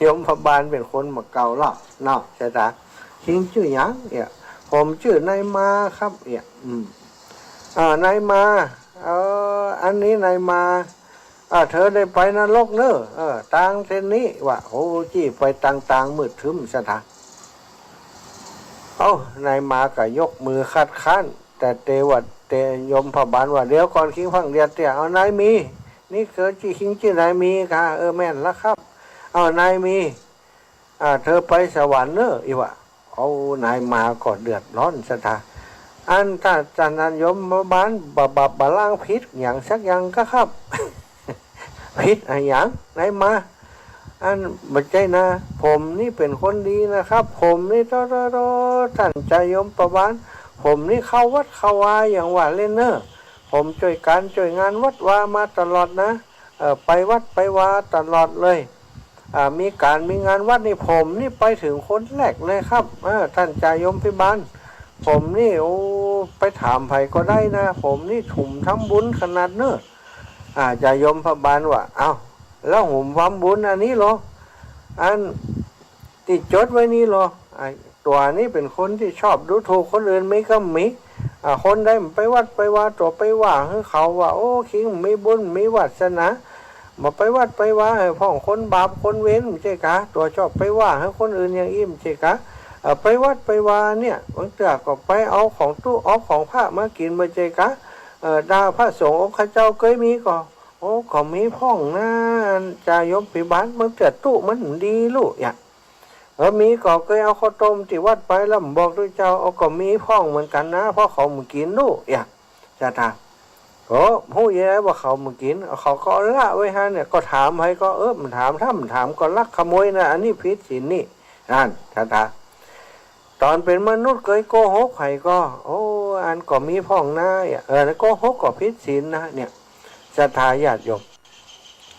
ยมพบาลเป๋นคนบ่าเก่าเล่าเนาะ ใจ้ตา คิงจื้อหยัง เอี่ย ผมจื้อนายมาครับ เอี่ย อืม อ่า นายมา เออ อันนี้นายมา อ่า เธอได้ไปนรกเน่อ เออ ตางเส้นนี้ ว่า โอ้ จี้ไปตางๆ มืดทึ้มสะถา เอ้า นายมาก็ยกมือคัดค้าน แต่เตว่า เต ยมพบาลว่า เดี๋ยวก่อน คิงฟั่งเดียดเตี้ย เอานายมี นี่เธอจื้อ คิงจื้อนายมีก่า เออ แม่นละครับ เอานายมี อ่า เธอไปสวรรค์เน่อ อี้ว่า เอานายมาก็เดือดร้อนสะถา อันถ้า ถ้าอั้นยมพบาลบ่ บ่ บ่ล้างผิดหยังสักอย่างก่าครับ ผิดอะหยังนายมา อันบ่ใจ้นะ ผมนี่เป๋นคนดีนะครับ ผมนี่ โธ่ โธ่ โธ่ ท่านจายมพบาล ผมนี่เข้าวัดเข้าวาอย่างว่าเล่นเน่อ ผมจ้วยก๋านจ้วยงานวัดวามาตลอดนะ เอ่อ ไปวัดไปวาตลอดเลย อ่า มีก๋านมีงานวัดนี่ผมนี่ไปเถิงคนแรกเลยครับ เออ ท่านจายมพิบาล ผมนี่ โอ้ ไปถามใผก็ได้นะ ผมนี่ถุมทำบุญขนาดเน่อ อ่า จายมพบาลว่า เอ้า แล้วหุมทำบุญอันนี้เหรอ อันตี้จดไว้นี่เหรอ อ่า ตั๋วนี่เป๋นคนตี้ชอบดูถูกคนอื่น มีก็มี อ่า คนใดบ่ไปวัดไปวา ตั๋วไปว่าหื้อเขาว่า โอ้ คิงบ่มีบุญ บ่มีวาสนา บ่ไปวัดไปวา หื้อพ่องคนบาปคนเวร บ่ใจ้กา ตั๋วชอบไปว่าหื้อคนอื่นอย่างอี้ บ่ใจ้กา เอ่อ ไปวัดไปวาเนี่ย บางเตื้อก็ไปเอาของตุ๊ เอาของพระมากิ๋น บ่ใจ้กา เอ่อ ด่าพระสงฆ์องค์ข้าเจ้าเกยมีก่อ โอ้ ก็มีพ่องนะ จายมพิบาล บางเตื้อตุ๊มันบ่ดีลู่ อย่าง เออ มีก็เกยเอาข้าวต้มตี้วัดไปแล้วบ่บอกตุ๊เจ้า เอา ก็มีพ่องเหมือนกั๋นนะ เพราะเขาบ่กิ๋นลู่ อย่าง สะถา โอ้ ฮู้แย้ว่าเขาบ่กิ๋น เขาก็เอาละไว้หั้นเนี่ย ก็ถามใผก็ เออ บ่ถาม ถ้าบ่ถามก็ลักขโมยนะ อันนี้ผิดศีลนี่ นั่น สะถา ต๋อนเป๋นมนุษย์เกยโกหกใผก็ โอ้ อันก็มีพ่องนะ เออ โกหกก็ผิดศีลนะ เนี่ย สะถาญาติโยม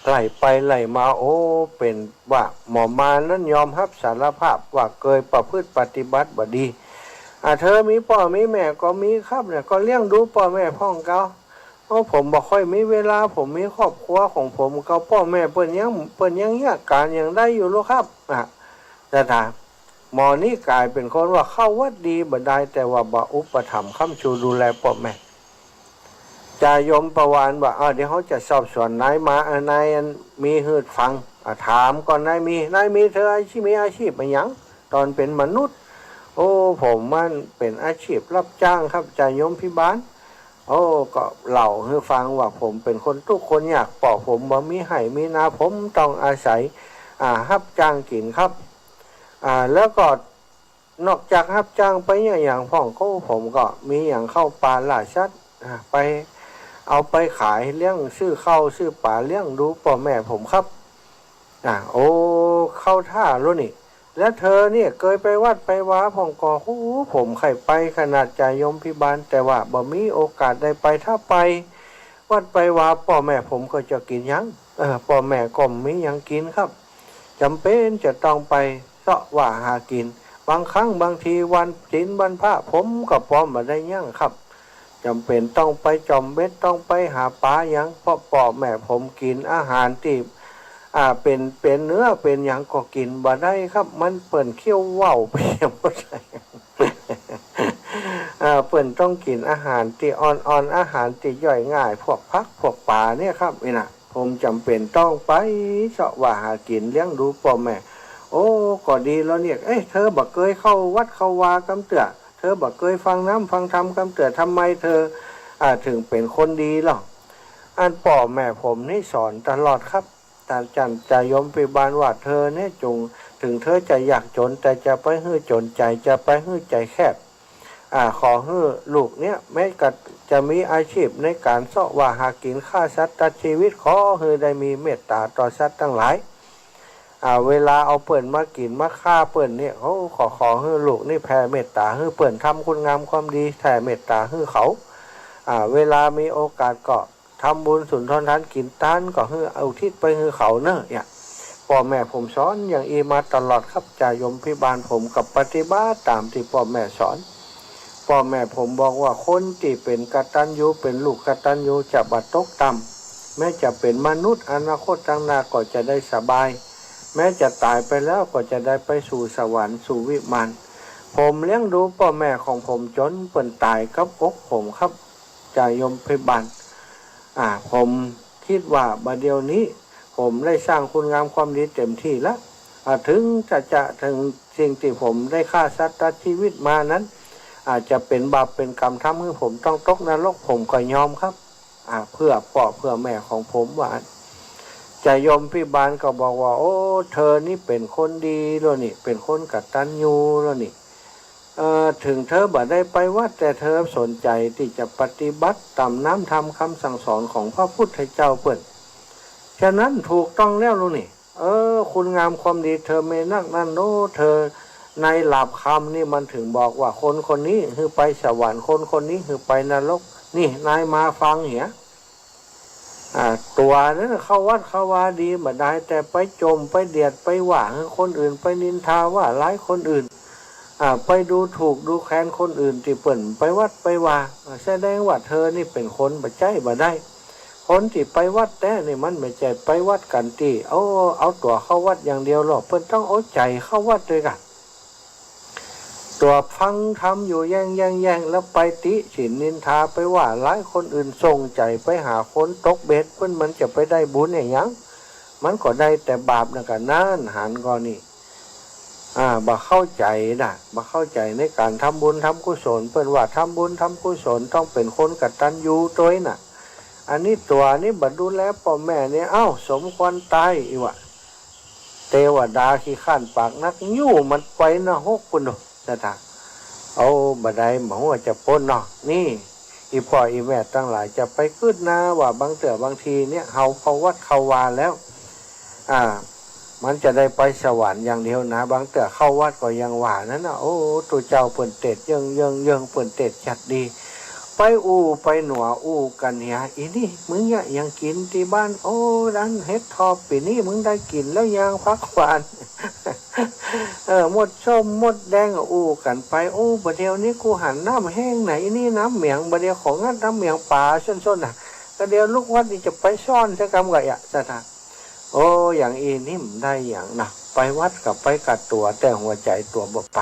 ไล่ไปไล่มา โอ้ เป๋นว่าหมอมานนั้นยอมฮับสารภาพว่าเกยประพฤติปฏิบัติบ่ดี อ่า เธอมีป้อมีแม่ก็มีครับเนี่ย ก็เลี้ยงดูป้อแม่พ่องเก่า โอ้ ผมบ่ค่อยมีเวลา ผมมีครอบครัวของผมเก่า ป้อแม่เปิ้นยัง เปิ้นยังเยียะก๋านอย่างใดอยู่ลอครับ อ่ะ สะถา หมอนี่ก๋ายเป๋นคนว่าเข้าวัดดีบ่ดาย แต่ว่าบ่อุปถัมภ์ค้ำชูดูแลป้อแม่ จายมพบาลว่า อ้าว เดี๋ยวเฮาจะสอบสวนนายมา เอ่อ นายอันมีหื้อฟัง อ่ะ ถามก่อน นายมี นายมี เธออาชีพ มีอาชีพอะหยัง ต๋อนเป๋นมนุษย์ โอ้ ผมมันเป๋นอาชีพรับจ้างครับ จายมพิบาล โอ้ ก็เล่าหื้อฟังว่าผมเป๋นคนตุ๊คนยาก ป้อผมบ่มีไฮ่มีนา ผมต้องอาศัย อ่า ฮับจ้างกิ๋นครับ อ่า แล้วก็นอกจากฮับจ้างไปเนี่ย อย่างพ่องก็ ผมก็มีอย่างเข้าป่าล่าสัตว์ อ่า ไปเอาไปขายเลี้ยง ซื้อข้าวซื้อป๋าเลี้ยงดูป้อแม่ผมครับ อ่า โอ้ เข้าท่าแล้วนี่ แล้วเธอเนี่ยเกยไปวัดไปวาพ่องก่อ โอ้ ผมใค่ไปขนาดจายมพิบาล แต่ว่าบ่มีโอกาสได้ไป ถ้าไปวัดไปวาป้อแม่ผมก็จะกิ๋นหยัง เออ ป้อแม่ก็บ่มีหยังกิ๋นครับ จ๋ำเป๋นจะต้องไปเซาะว่าหากิ๋น บางครั้งบางทีวันศีลวันพระผมก็ปอมบ่ได้หยังครับ จ๋ำเป๋นต้องไปจ่อมเบ็ด ต้องไปหาป๋าหยัง เพราะป้อแม่ผมกิ๋นอาหารตี้ อ่า เป๋น เป๋นเนื้อเป๋นหยังก็กิ๋นบ่ได้ครับ มันเปิ้นเคี้ยวว่าวไปหมด อ่า เปิ้นต้องกิ๋นอาหารตี้อ่อนๆ อาหารตี้ย่อยง่าย พวกผักพวกป๋าเนี่ยครับ นี่นะ ผมจ๋ำเป๋นต้องไปเซาะว่าหากิ๋นเลี้ยงดูป้อแม่ โอ้ ก็ดีแล้วเนี่ย เอ๊ะ เธอบ่เกยเข้าวัดเข้าวากำเตื้อ เธอบ่เกยฟังน้ำฟังธรรมกำเตื้อ ทำไมเธอ อ่า ถึงเป๋นคนดีล่ะ อันป้อแม่ผมนี่สอนตลอดครับ แต่จ๋ำ จายมพิบาลว่า เธอเนี่ยจง ถึงเธอจะยากจ๋น แต่จะไปหื้อจ๋นใจ๋ จะไปหื้อใจ๋แคบ อ่า ขอหื้อลูกเนี่ย แม้กระ จะมีอาชีพในก๋านเซาะว่าหากิ๋น ฆ่าสัตว์ตัดชีวิต ขอหื้อได้มีเมตต๋าต่อสัตว์ตังหลาย อ่า เวลาเอาเปิ้นมากิ๋นมาฆ่าเปิ้นเนี่ย โอ้ ขอ ขอหื้อลูกนี่แผ่เมตต๋าหื้อเปิ้น ทำคุณงามความดี แผ่เมตต๋าหื้อเขา อ่า เวลามีโอกาสก็ ทำบุญสุนทรทานกิ๋นตานก็หื้ออุทิศไปหื้อเขาเน่อ เนี่ย ป้อแม่ผมสอนอย่างอี้มาตลอดครับ จ่าโยมพิบาล ผมก็ปฏิบัติต๋ามตี้ป้อแม่สอน ป้อแม่ผมบอกว่าคนตี้เป๋นกตัญญู เป๋นลูกกตัญญูจะบ่ตกต่ำ แม้จะเป๋นมนุษย์ อนาคตตางหน้าก็จะได้สบาย แม้จะต๋ายไปแล้วก็จะได้ไปสู่สวรรค์สู่วิมาน ผมเลี้ยงดูป้อแม่ของผมจ๋นเปิ้นต๋ายกับอกผมครับ จ่าโยมพิบาล อ่า ผมกึ๊ดว่าบ่าเดี่ยวนี้ ผมได้สร้างคุณงามความดีเต๋มตี้แล้ว อ่า เถิงจะ จะเถิงสิ่งตี้ผมได้ฆ่าสัตว์ตัดจีวิตมานั้น อาจจะเป๋นบาปเป๋นกรรมทำหื้อผมต้องตกนรก ผมก็ยอมครับ อ่า เพื่อป้อเพื่อแม่ของผมว่า จ่าโยมพิบาลก็บอกว่า โอ้ เธอนี่เป๋นคนดีแล้วนี่ เป๋นคนกตัญญูแล้วนี่ เอ่อ เถิงเธอบ่ได้ไปวัด แต่เธอสนใจ๋ตี้จะปฏิบัติต๋ามน้ำธรรมกำสั่งสอนของพระพุทธเจ้าเปิ้น ฉะนั้นถูกต้องแล้วลูกนี่ เออ คุณงามความดีเธอมีนักนั้น โอ้ เธอ ในหลาบคำนี่มันเถิงบอกว่าคนคนนี้หื้อไปสวรรค์ คนคนนี้หื้อไปนรก นี่นายมาฟังเหีย อ่า ตั๋วนั้นเข้าวัดเข้าวาดีบ่ดาย แต่ไปจ่มไปเดียดไปว่าหื้อคนอื่น ไปนินทาว่าร้ายคนอื่น อ่า ไปดูถูกดูแคลนคนอื่นตี้เปิ้นไปวัดไปวา อ่า แสดงว่าเธอนี่เป๋นคนบ่ใจ๊บ่ได้ คนตี้ไปวัดแต๊นี่มันบ่ใจ้ไปวัดกั๋นตี้เอา เอาตั๋วเข้าวัดอย่างเดียวหรอก เปิ้นต้องเอาใจ๋เข้าวัดตวยกั๋น ตั๋วฟังธรรมอยู่แย่งๆๆ แล้วไปติฉินนินทาไปว่าร้ายคนอื่น ส่งใจ๋ไปหาคนตกเบ็ด เปิ้นมันจะไปได้บุญอะหยัง มันก็ได้แต่บาปนั่นกะ นั่นหันก่อนี่ อ่า บ่เข้าใจ๋นะ บ่เข้าใจ๋ในก๋านทำบุญทำกุศล เปิ้นว่าทำบุญทำกุศลต้องเป๋นคนกตัญญูตวยน่ะ อันนี้ตั๋วนี้บ่ดูแลป้อแม่นี่ เอ้า สมควรต๋ายอี้วะ เตวดาขี้ค้านปากนัก หิ้วมันไปนรกปู้นโน่น ศรัทธา เอาบ่ได้ บ่ฮู้จะป๊นเนาะ นี่ อี่ป้ออี่แม่ตังหลายจะไปกึ๊ดนาว่าบางเตื้อบางทีเนี่ย เฮาเข้าวัดเข้าวาแล้ว อ่า มันจะได้ไปสวรรค์อย่างเดียวนะ บางเตื้อเข้าวัดก็ยังว่านั้นน่ะ โอ้ ตุ๊เจ้าเปิ้นเตศน์เยิ่งๆๆ เปิ้นเตศน์จัดดี ไปอู้ไปหนัวอู้กั๋นเหีย อี่นี่ มึงเยียะหยังกิ๋นตี้บ้าน โอ้ อันเห็ดถอบปี๋นี้มึงได้กิ๋นแล้วยัง ผักหวาน เออ มดส้มมดแดง อู้กั๋นไป โอ้ บ่าเดี่ยวนี้กูหันน้ำแห้งไหนนี่ น้ำเหมียง บ่าเดี่ยวของัดน้ำเหมียงป๋าส้นๆ น่ะ ก็เดี๋ยวลูกวัดนี่จะไปซ้อนซะกำก่อเยียะ ศรัทธา โอ้ อย่างอี้นี่บ่ได้หยังนะ ไปวัดก็ไปกะตั๋ว แต่หัวใจ๋ตั๋วบ่ไป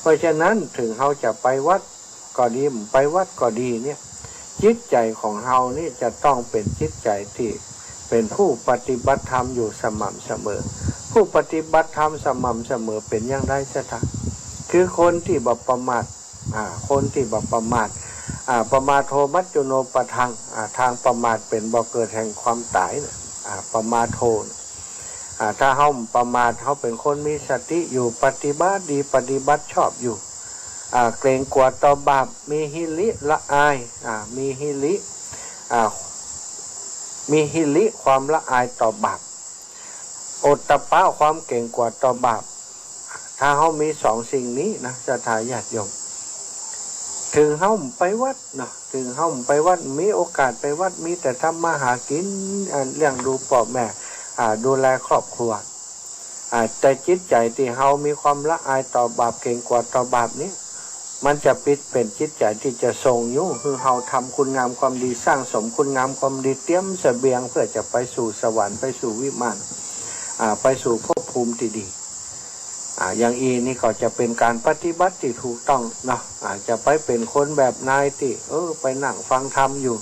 เพราะฉะนั้นเถิงเฮาจะไปวัดก็ดี บ่ไปวัดก็ดีเนี่ย จิตใจ๋ของเฮานี่จะต้องเป๋นจิตใจ๋ตี้เป๋นผู้ปฏิบัติธรรมอยู่สม่ำเสมอ ผู้ปฏิบัติธรรมสม่ำเสมอเป๋นอย่างใด ศรัทธา คือคนตี้บ่ประมาท อ่า คนตี้บ่ประมาท อ่า ปมาโท มัจจุโนปะทัง อ่า ทางประมาทเป๋นบ่อเกิดแห่งความต๋ายนะ อ่า ปมาโท อ่า ถ้าเฮาบ่ประมาท เฮาเป๋นคนมีสติอยู่ ปฏิบัติดี ปฏิบัติชอบอยู่ อ่า เกรงกั๋วต่อบาป มีหิริละอาย อ่า มีหิริ อ่า มีหิริความละอายต่อบาป โอตตัปปะความเกรงกั๋วต่อบาป ถ้าเฮามีสองสิ่งนี้นะ ศรัทธาญาติโยม เถิงเฮาบ่ไปวัดเนาะ เถิงเฮาบ่ไปวัด มีโอกาสไปวัด มีแต่ทำมาหากิ๋น อ่า เลี้ยงดูป้อแม่ อ่า ดูแลครอบครัว อ่า แต่จิตใจ๋ตี้เฮามีความละอายต่อบาป เกรงกั๋วต่อบาปนี้ มันจะปิดเป๋นจิตใจ๋ตี้จะส่งอยู่ คือเฮาทำคุณงามความดี สร้างสมคุณงามความดี เตรียมเสบียงเพื่อจะไปสู่สวรรค์ ไปสู่วิมาน อ่า ไปสู่ภพภูมิตี้ดี อ่า อย่างอี้นี่ก็จะเป๋นก๋านปฏิบัติตี้ถูกต้องเนาะ อ่า จะไปเป๋นคนแบบนายตี้ เออ ไปนั่งฟังธรรมอยู่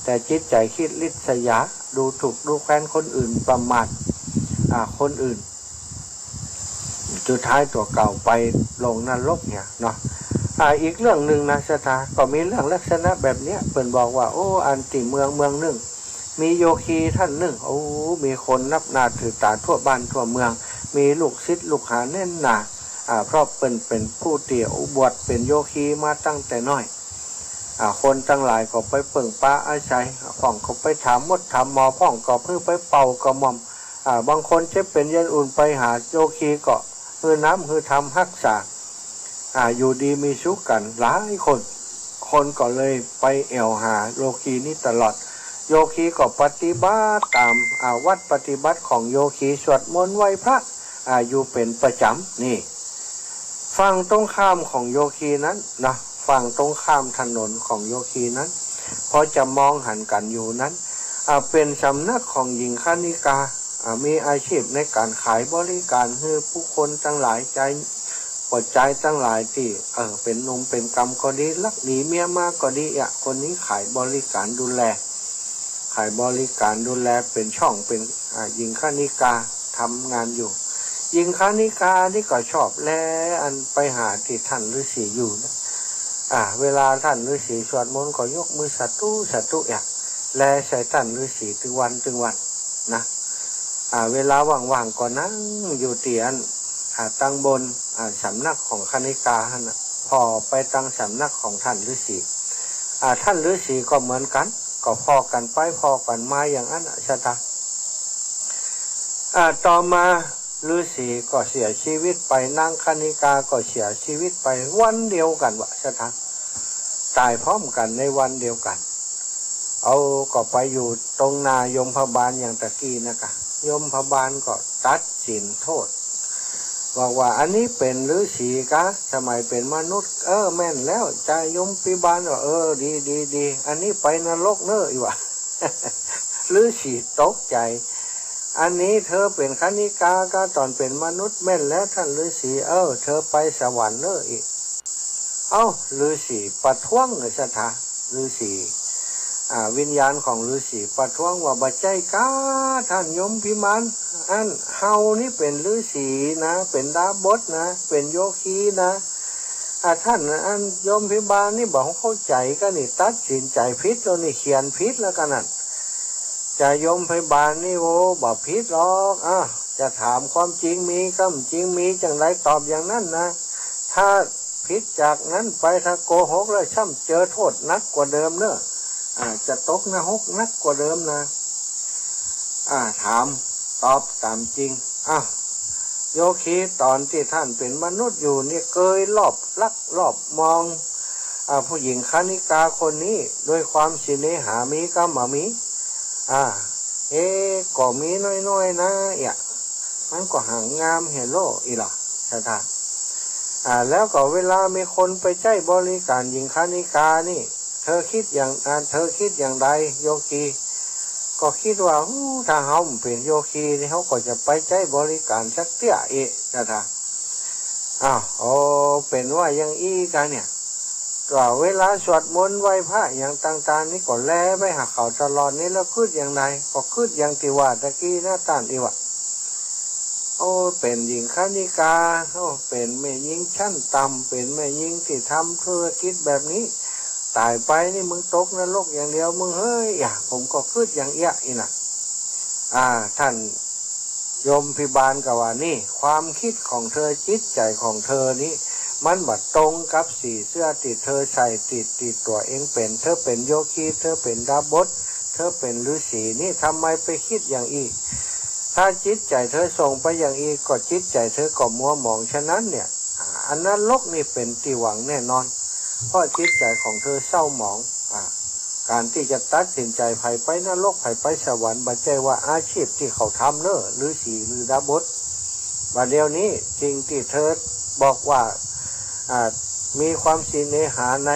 แต่จิตใจ๋คิดริษยา ดูถูกดูแคลนคนอื่น ประมาท อ่า คนอื่น สุดท้ายตั๋วเก่าไปลงนรกเนี่ยเนาะ อ่า อีกเรื่องนึ่งนะ ศรัทธา ก็มีเรื่องลักษณะแบบเนี้ย เปิ้นบอกว่า โอ้ อันตี้เมืองเมืองนึ่ง มีโยคีท่านนึ่ง โอ้ มีคนนับหน้าถือต๋าทั่วบ้านทั่วเมือง มีลูกศิษย์ลูกหาแน่นหนา อ่า เพราะเปิ้นเป๋นผู้ตี้บวชเป๋นโยคีมาตั้งแต่น้อย อ่า คนตังหลายก็ไปเปิ้งปาอาศัย พ่องก็ไปถามมดถามหมอ พ่องก็หื้อไปเป่ากระหม่อม อ่า บางคนเจ็บเป๋นเย็นอุ่นไปหาโยคีก็หื้อน้ำหื้อธรรมฮักษา อ่า อยู่ดีมีสุขกั๋นหลายคน คนก็เลยไปแอ่วหาโยคีนี้ตลอด โยคีก็ปฏิบัติต๋าม อ่า วัตรปฏิบัติของโยคี สวดมนต์ไหว้พระ อ่า อยู่เป๋นประจ๋ำ นี่ ฝั่งตรงข้ามของโยคีนั้นนะ ฝั่งตรงข้ามถนนของโยคีนั้น พอจะมองหันกั๋นอยู่นั้น อ่า เป๋นสำนักของหญิงคณิกา อ่า มีอาชีพในก๋านขายบริก๋านหื้อผู้คนตังหลาย จาย ปวดจายตังหลายตี้ เออ เป๋นหนุ่มเป๋นกำก็ดี ลักหนีเมียมาก็ดีอะ คนนี้ขายบริก๋านดูแล ขายบริก๋านดูแล เป๋นช่อง เป๋น อ่า หญิงคณิกาทำงานอยู่ หญิงคณิกานี่ก็ชอบแลอันไปหาตี้ท่านฤๅษีอยู่นะ อ่า เวลาท่านฤๅษีสวดมนต์ก็ยกมือสาธุ สาธุอะ แลใส่ท่านฤๅษีตึงวันตึงวันนะ อ่า เวลาว่างๆ ก็นั่งอยู่ตี้อั้น อ่า ตังบน อ่า สำนักของคณิกาหั้นน่ะ ผ่อไปตังสำนักของท่านฤๅษี อ่า ท่านฤๅษีก็เหมือนกั๋น ก็ผ่อกั๋นไปผ่อกั๋นมาอย่างอั้นน่ะ ศรัทธา อ่า ต่อมาฤๅษีก็เสียชีวิตไป นางคณิกาก็เสียชีวิตไปวันเดียวกั๋นวะ ศรัทธา ต๋ายพร้อมกั๋นในวันเดียวกั๋น เอา ก็ไปอยู่ตรงหน้ายมบาลอย่างตะกี้นะกะ ยมบาลก็ตัดสินโต้ษ บอกว่า อันนี้เป๋นฤๅษีกา สมัยเป๋นมนุษย์ เออ แม่นแล้ว จายมบาลว่า เออ ดี ดี ดี อันนี้ไปนรกเน่อ อีหว่า ฤๅษีตกใจ๋ อันนี้เธอเป๋นคณิกากา ต๋อนเป๋นมนุษย์ แม่นแล้วท่านฤๅษี เออ เธอไปสวรรค์เน่อ อีก เอ้า ฤๅษีประท้วงเลย ศรัทธา ฤๅษี อ่า วิญญาณของฤๅษีประท้วงว่า บ่ใจ้กา ท่านยมบาล อันเฮานี่เป๋นฤๅษีนะ เป๋นดาบสนะ เป๋นโยคีนะ อ่า ท่านอันยมบาลนี่บ่เข้าใจ๋กานี่ ตัดสินใจ๋ผิดแล้วนี่ เขียนผิดแล้วกานั่น จายมบาลนี่ โอ้ บ่ผิดหรอก อ่ะ จะถามความจริงมีกำจริงมีจั่งใดตอบอย่างนั้นนะ ถ้าผิดจากนั้นไป ถ้าโกหกแล้วช่ำเจอโต้ษหนักกว่าเดิมเน่อ อ่า จะตกนรกหนักกว่าเดิมนะ อ่า ถามตอบต๋ามจริง อ่ะ โยคี ต๋อนตี้ท่านเป๋นมนุษย์อยู่นี่ เกยลอบลักลอบมอง อ่า ผู้หญิงคณิกาคนนี้ ด้วยความเสน่หามีกาบ่มี อ่า เอ๊ะ ก็มีน้อยๆ นะ เอี่ย มันก็หางงามเหียโล่ อีหล่อ ศรัทธา อ่า แล้วก็เวลามีคนไปใจ๊บริการหญิงคณิกานี่ เธอคิดอย่าง อ่า เธอคิดอย่างใด โยคี ก็คิดว่า อู้ ถ้าเฮาเป๋นโยคีนี่ เฮาก็จะไปใจ๊บริการสักเตื้อเอะ ศรัทธา อ้าว โอ้ เป๋นว่าอย่างอี้กาเนี่ย ก็เวลาสวดมนต์ไหว้พระอย่างต่างๆ นี่ก็แลไปหาเขาตลอดนี่ แล้วกึ๊ดอย่างใด ก็กึ๊ดอย่างตี้ว่าตะกี้นะต้าน อีหว่า โอ้ เป๋นหญิงคณิกา โอ้ เป๋นแม่ญิงชั้นต่ำ เป๋นแม่ญิงตี้ทำธุรกิจแบบนี้ ต๋ายไปนี่มึงตกนรกอย่างเดียวมึงเฮ้ย อย่า ผมก็กึ๊ดอย่างเอี้ย อีน่ะ อ่า ท่าน ยมบาลก็ว่า นี่ ความคิดของเธอ จิตใจ๋ของเธอนี้ มันบ่ตรงกับสีเสื้อตี้เธอใส่ ตี้ ตี้ตั๋วเองเป๋น เธอเป๋นโยคี เธอเป๋นดาบส เธอเป๋นฤๅษีนี่ ทำไมไปคิดอย่างอี้ ถ้าจิตใจ๋เธอส่งไปอย่างอี้ ก็จิตใจ๋เธอก็มัวหมอง ฉะนั้นเนี่ย อ่า อันนรกนี่เป๋นตี้หวังแน่นอน เพราะจิตใจ๋ของเธอเศร้าหมอง อ่า ก๋านตี้จะตัดสินใจ๋ใผไปนรก ใผไปสวรรค์ บ่ใจ้ว่าอาชีพตี้เขาทำเน่อ ฤๅษีหรือดาบส บ่าเดี่ยวนี้สิ่งตี้เธอบอกว่า อ่า มีความเสน่หาใน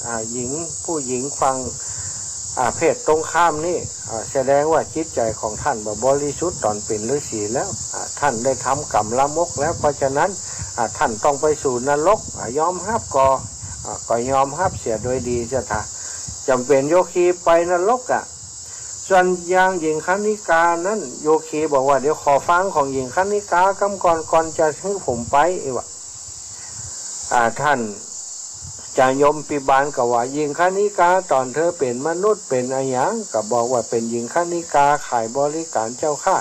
อ่า หญิง ผู้หญิงฝั่ง อ่า เพศตรงข้ามนี่ อ่า แสดงว่าจิตใจ๋ของท่านบ่บริสุทธิ์ต๋อนเป๋นฤๅษีแล้ว อ่า ท่านได้ทำกรรมลามกแล้ว เพราะฉะนั้น อ่า ท่านต้องไปสู่นรก อ่า ยอมฮับก็ อ่า ก็ยอมฮับเสียโดยดีเสียเถาะ จ๋ำเป๋นโยคีไปนรกอะ ส่วนอย่างหญิงคณิกานั้น โยคีบอกว่า เดี๋ยวขอฟังของหญิงคณิกากำก่อน ก่อนจะหื้อผมไป อีหว่า อ่า ท่าน จายมบาลก็ว่า หญิงคณิกา ต๋อนเธอเป๋นมนุษย์เป๋นอะหยัง ก็บอกว่าเป๋นหญิงคณิกาขายบริการเจ้าข้า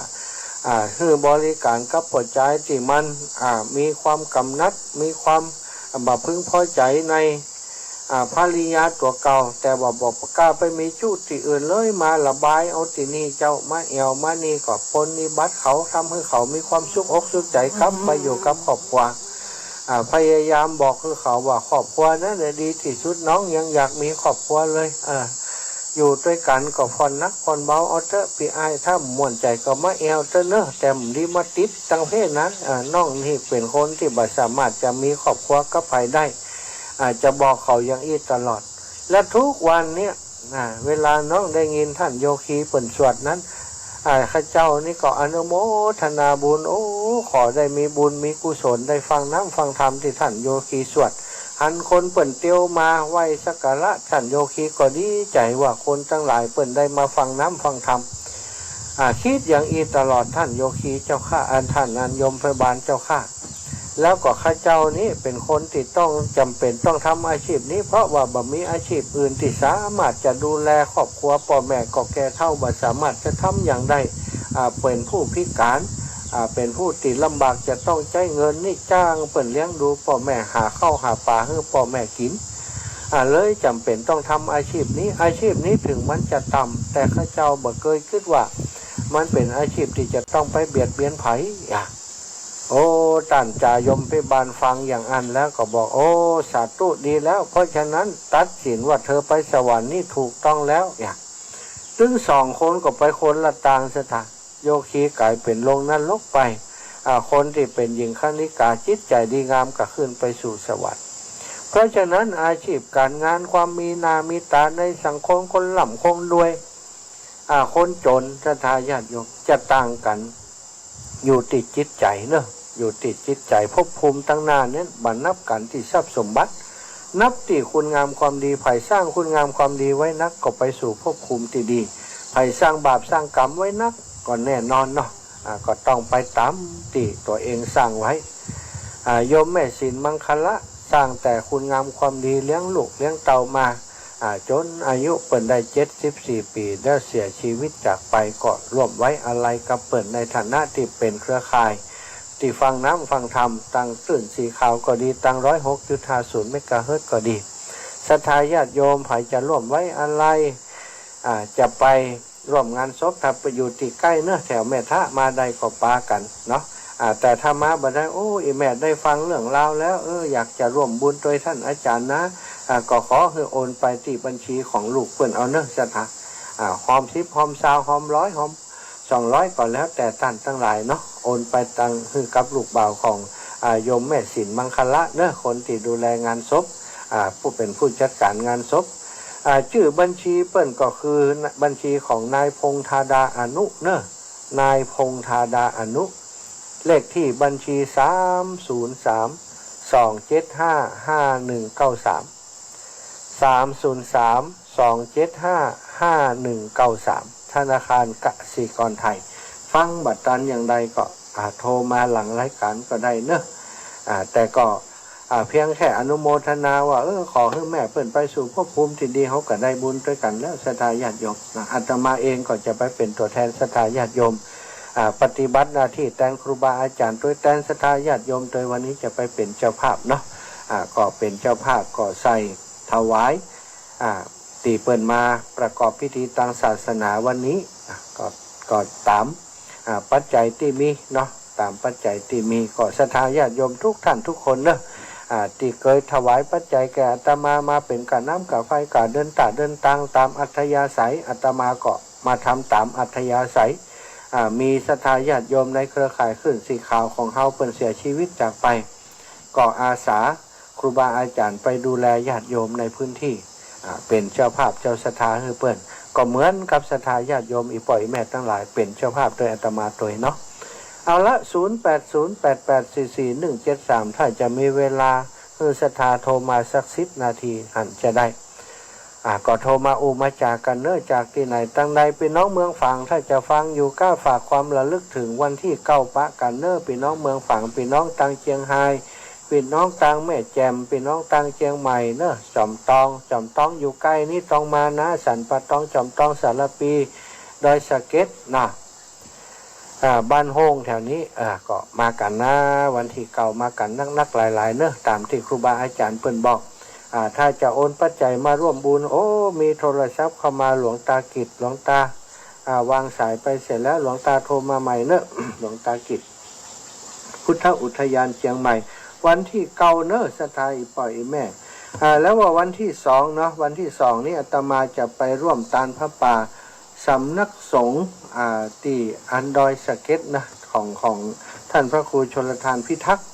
อ่า หื้อบริการกับป้อจายตี้มัน อ่า มีความกำหนัด มีความบ่พึงพอใจ๋ใน อ่า ภริยาตั๋วเก่า แต่ว่าบ่กล้าไปมีจุ๊ตี้อื่นเลย มาระบายเอาตี้นี่เจ้า มาแอ่วมานี่ก็ปรนนิบัติเขา ทำหื้อเขามีความสุขอกสุขใจ๋ กลับไปอยู่กับครอบครัว อ่า พยายามบอกหื้อเขาว่าครอบครัวนั้นแหละดีตี้สุด น้องยังอยากมีครอบครัวเลย อ่า อยู่ตวยกั๋นก็ผ่อนหนักผ่อนเบาเอาเต๊อะ ปี้อ้าย ถ้าบ่ม่วนใจ๋ก็มาแอ่วเต๊อะเนาะ แต่บ่ดีมาติดตังเพ่นะ อ่า น้องนี่เป๋นคนตี้บ่สามารถจะมีครอบครัวกับใผได้ อ่า จะบอกเขาอย่างอี้ตลอด และทุกวันเนี่ย อ่า เวลาน้องได้ยินท่านโยคีเปิ้นสวดนั้น อ่า ข้าเจ้านี่ก็อนุโมทนาบุญ โอ้ ขอได้มีบุญมีกุศล ได้ฟังน้ำฟังธรรมตี้ท่านโยคีสวด หันคนเปิ้นเตียวมาไหว้สักการะท่านโยคีก็ดีใจ๋ว่าคนตังหลายเปิ้นได้มาฟังน้ำฟังธรรม อ่า กึ๊ดอย่างอี้ตลอด ท่านโยคีเจ้าข้า อันท่านอันโยมพยาบาลเจ้าข้า แล้วก็ข้าเจ้านี้เป๋นคนตี้ต้องจ๋ำเป๋นต้องทำอาชีพนี้ เพราะว่าบ่มีอาชีพอื่นตี้สามารถจะดูแลครอบครัวป้อแม่ก็แก่เฒ่า บ่สามารถจะทำอย่างได้ อ่า เป๋นผู้พิก๋าน อ่า เป๋นผู้ตี้ลำบาก จะต้องใจ๊เงินนี่จ้างเปิ้นเลี้ยงดูป้อแม่ หาข้าวหาป๋าหื้อป้อแม่กิ๋น อ่า เลยจ๋ำเป๋นต้องทำอาชีพนี้ อาชีพนี้เถิงมันจะต่ำ แต่ข้าเจ้าบ่เกยกึ๊ดว่ามันเป๋นอาชีพตี้จะต้องไปเบียดเบียนใผ อ่ะ โอ้ ต้านจาโยมพยาบาลฟังอย่างอั้นแล้วก็บอก โอ้ สาธุ ดีแล้ว เพราะฉะนั้นตัดสินว่าเธอไปสวรรค์นี่ถูกต้องแล้ว อ่ะ ตึงสองคนก็ไปคนละตางเสียถา โยคีก๋ายเป๋นลงนรกไป อ่า คนตี้เป๋นหญิงคณิกาจิตใจ๋ดีงามก็ขึ้นไปสู่สวรรค์ เพราะฉะนั้นอาชีพก๋านงาน ความมีหน้ามีต๋าในสังคม คนร่ำคนรวย อ่า คนจ๋น ศรัทธาญาติโยม จะต่างกั๋น อยู่ตี้จิตใจ๋เนาะ อยู่ตี้จิตใจ๋ ภพภูมิตังหน้านั้นบ่นับกั๋นตี้ทรัพย์สมบัติ นับตี้คุณงามความดี ใผสร้างคุณงามความดีไว้นักก็ไปสู่ภพภูมิตี้ดี ใผสร้างบาปสร้างก๋รรมไว้นักก็แน่นอนเนาะ อ่า ก็ต้องไปต๋ามตี้ตั๋วเองสร้างไว้ อ่า โยมแม่ศิลป์มังคละ สร้างแต่คุณงามความดี เลี้ยงลูกเลี้ยงเต้ามา อ่า จ๋นอายุเปิ้นได้เจ็ดสิบสี่ปี๋ แล้วเสียชีวิตจากไป ก็ร่วมไว้อาลัยกับเปิ้นในฐานะตี้เป๋นเครือข่าย ตี้ฟังน้ำฟังธรรม ตางคลื่นสีขาวก็ดี ตางร้อยหกจุดห้าศูนย์เมกะเฮิรตซ์ก็ดี ศรัทธาญาติโยมใผจะร่วมไว้อาลัย อ่า จะไป ร่วมงานศพ ถ้าไปอยู่ตี้ใก้เนาะ แถวแม่ทะ มาได้ก็ปากั๋นเนาะ อ่า แต่ถ้ามาบ่ได้ โอ้ อี่แม่ได้ฟังเรื่องราวแล้ว เออ อยากจะร่วมบุญตวยต้านอาจ๋ารย์นะ อ่า ก็ขอหื้อโอนไปตี้บัญชีของลูกเปิ้นเอาเนาะ ศรัทธา อ่า หอมสิบ หอมซาว หอมร้อย หอมสองร้อย ก็แล้วแต่ต้านตังหลายเนาะ โอนไปตางหื้อกับลูกบ่าวของ อ่า โยมแม่ศิลป์มังคละเนาะ คนตี้ดูแลงานศพ อ่า ผู้เป๋นผู้จัดก๋านงานศพ อ่า จื้อบัญชีเปิ้นก็คือบัญชีของนายพงษ์ธาดาอนุเนาะ นายพงษ์ธาดาอนุ เลขตี้บัญชี สามศูนย์สาม สองเจ็ดห้า ห้าหนึ่งเก้าสาม สามศูนย์สาม สองเจ็ดห้า ห้าหนึ่งเก้าสาม ธนาคารกสิกรไทย ฟังบ่ตันอย่างใดก็ อ่า โทรมาหลังรายก๋านก็ได้เนาะ อ่า แต่ก็ อ่า เพียงแค่อนุโมทนาว่า เออ ขอหื้อแม่เปิ้นไปสู่ภพภูมิตี้ดี เฮาก็ได้บุญตวยกั๋นแล้ว ศรัทธาญาติโยมนะ อาตมาเองก็จะไปเป๋นตั๋วแทนศรัทธาญาติโยม อ่า ปฏิบัติหน้าตี้แตนครูบาอาจ๋ารย์ตวย แตนศรัทธาญาติโยมตวย วันนี้จะไปเป๋นเจ้าภาพเนาะ อ่า ก็เป๋นเจ้าภาพก็ใส่ถวาย อ่า ตี้เปิ้นมาประกอบพิธีตางศาสนาวันนี้ อ่า ก็ ก็ต๋าม อ่า ปัจจัยตี้มีเนาะ ต๋ามปัจจัยตี้มี ก็ศรัทธาญาติโยมทุกท่านทุกคนเนาะ อ่า ตี้เกยถวายปัจจัยแก่อาตมามาเป๋นก้าน้ำก้าไฟ ก้าเดินตาเดินตางต๋ามอัธยาศัย อาตมาก็มาทำต๋ามอัธยาศัย อ่า มีศรัทธาญาติโยมในเครือข่ายคลื่นสีขาวของเฮาเปิ้นเสียชีวิตจากไป ก็อาสาครูบาอาจ๋ารย์ไปดูแลญาติโยมในพื้นตี้ อ่า เป๋นเจ้าภาพเจ้าศรัทธาหื้อเปิ้น ก็เหมือนกับศรัทธาญาติโยมอี่ป้ออี่แม่ตังหลายเป๋นเจ้าภาพตวยอาตมาตวยเนาะ เอาละ ศูนย์แปดศูนย์แปดแปดสี่สี่หนึ่งเจ็ดสาม ถ้าจะมีเวลาหื้อศรัทธาโทรมาสักสิบนาทีหันจะได้ อ่า ก็โทรมาอู้มาจ๋ากั๋นเนาะ จากตี้ไหนตังใด ปี้น้องเมืองฝาง ถ้าจะฟังอยู่ก็ฝากความระลึกเถิงวันตี้เก้าปะกั๋นเนาะ ปี้น้องเมืองฝาง ปี้น้องตางเจียงฮาย ปี้น้องตางแม่แจ่ม ปี้น้องตางเจียงใหม่เนาะ จอมตอง จอมตองอยู่ใก้นี้ ตองมานะ สันป่าตอง จอมตอง สารภี ดอยสะเก็ดเนาะ อ่า บ้านโฮ่งแถวนี้ อ่า ก็มากั๋นนะ วันตี้เก้ามากั๋นนักๆหลายๆเนาะ ต๋ามตี้ครูบาอาจ๋ารย์เปิ้นบอก อ่า ถ้าจะโอนปัจจัยมาร่วมบุญ โอ้ มีโทรศัพท์เข้ามา หลวงตากิจ หลวงตา อ่า วางสายไปเสียแล้ว หลวงตาโทรมาใหม่เนาะ หลวงตากิจ พุทธอุทยานเจียงใหม่ วันตี้เก้าเนาะ ศรัทธาอี่ป้ออี่แม่ อ่า แล้วว่าวันตี้สองเนาะ วันตี้สองนี่อาตมาจะไปร่วมตานผ้าป่าสำนักสงฆ์ อ่า ตี้อันดอยสะเก็ดนะ ของ ของท่านพระครูชลทานพิทักษ์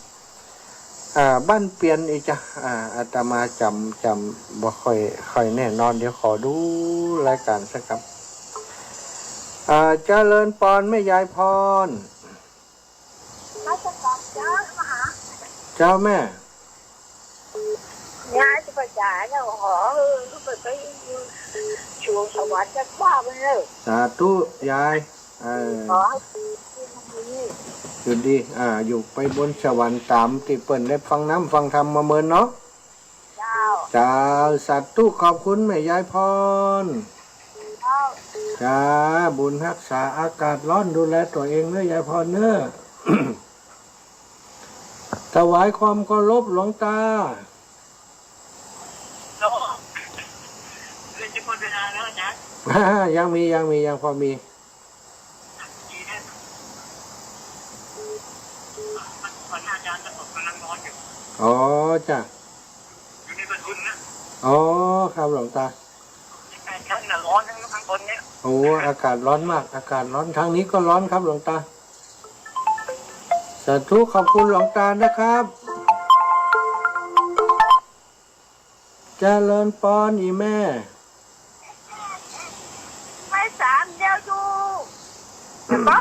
อ่า บ้านเปียนอีจ๊ะ อ่า อาตมาจ๋ำ จ๋ำบ่ค่อย ค่อยแน่นอน เดี๋ยวขอดูรายการสักกำ อ่า เจริญปอนแม่ยายพร ราชการจ้า มาหา เจ้าแม่ ยายจะไปจ่ายแล้ว ขอ เออ ลูกไป ไปอยู่สวงสวรรค์จะว่าไปเลย สาธุยาย เออ ขอให้อยู่ดี อ่า อยู่ไปบนสวรรค์ต๋ามตี้เปิ้นได้ฟังน้ำฟังธรรมมาเมินเนาะ เจ้า เจ้า สาธุ ขอบคุณแม่ยายพร เจ้า จ้า บุญฮักษา อากาศฮ้อน ดูแลตั๋วเองเน้อยายพรเน้อ ถวายความเคารพหลวงตา ยังมี ยังมี ยังพอมี อ๋อ จ้ะ อ๋อ ครับหลวงตา โอ้ อากาศฮ้อนมาก อากาศฮ้อน ทางนี้ก็ฮ้อนครับหลวงตา สาธุ ขอบคุณหลวงตานะครับ เจริญปอนอีแม่ ไปสามเดียวอยู่ เดี๋ยวก็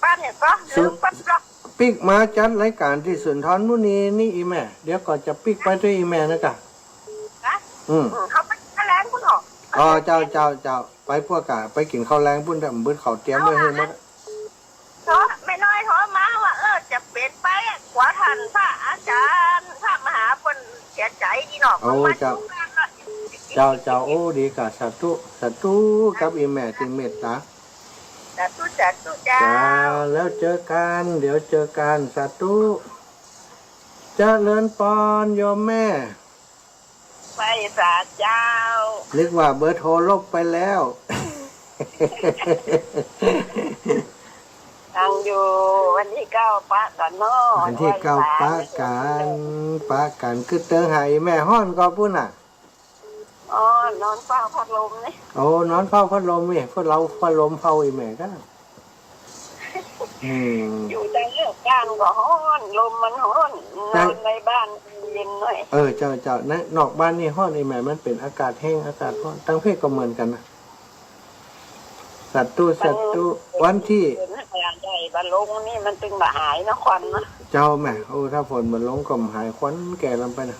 บ้านเนี่ยก็ สุ ลืมปั๊บหรอก ปิ๊กมาจัดรายการตี้สุนทรมุนีนี่อีแม่ เดี๋ยวก็จะปิ๊กไปตวยอีแม่นะกะ ฮะ อืม อืม เขาไปแถลงพุ้นหรอ อ๋อ เจ้า เจ้า เจ้า ไปพวกกะ ไปกิ๋นข้าวแลงปุ้น แต่บึดเขาเตรียมไว้หื้อหมด โทร แม่น้อยโทรมาว่า เออ จะเป๋นไป กั๋วท่านพระอาจารย์ พระมหาเปิ้นเสียใจ๋ดีเนาะ โอ้ เปิ้นมา เจ้า จุงงานเนาะ เจ้า เจ้า โอ้ ดีกะ สาธุ สาธุ กับอีแม่ตี้เมตต๋า สาธุ สาธุ เจ้า เจ้า แล้วเจอกั๋น เดี๋ยวเจอกั๋น สาธุ เจริญปอนโยมแม่ ไปสาเจ้า นึกว่าเบอร์โทรลบไปแล้ว ยังอยู่ วันตี้เก้าปะกั๋นเนาะ วันตี้เก้าปะกั๋น ปะกั๋น กึ๊ดเติงหาอีแม่ฮ้อนก่อปุ้นน่ะ อ๋อ นอนเฝ้าพัดลมนี่ โอ้ นอนเฝ้าพัดลมนี่ พวกเฮาพัดลมเฝ้าอีแม่กะ อืม อยู่ตางนอกบ้านก็ฮ้อน ลมมันฮ้อน นอนในบ้านเย็นหน่อย เออ เจ้า เจ้า ในนอกบ้านนี่ฮ้อน อีแม่ มันเป๋นอากาศแห้ง อากาศฮ้อน ตางเพกก็เหมือนกั๋นนะ สาธุ สาธุ วันตี้ ฝนบ่ได้บ่ลงนี่มันตึงบ่หายนะ ควันนะ เจ้าแม่ โอ้ ถ้าฝนบ่ลงก็บ่หาย ควันแก่ลำไปนะ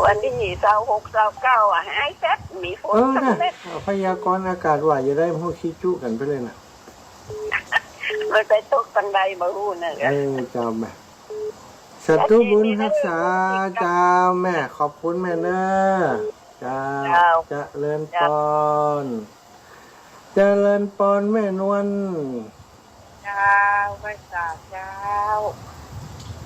วันตี้ซาวหก ซาวเก้าอะ หายแป๊บ มีฝน เออ สักเม็ด นะ พยากรณ์อากาศว่าจะได้ฮู้ขี้จุกั๋นไปเลยนะ มันไปตกตางใดบ่ฮู้นะ เออ เจ้าแม่ สาธุบุญฮักษา เจ้าแม่ ขอบคุณแม่เน้อ เจ้า เจ้า เจริญปอน เจริญปอนแม่นวล เจ้า ไหว้สาเจ้า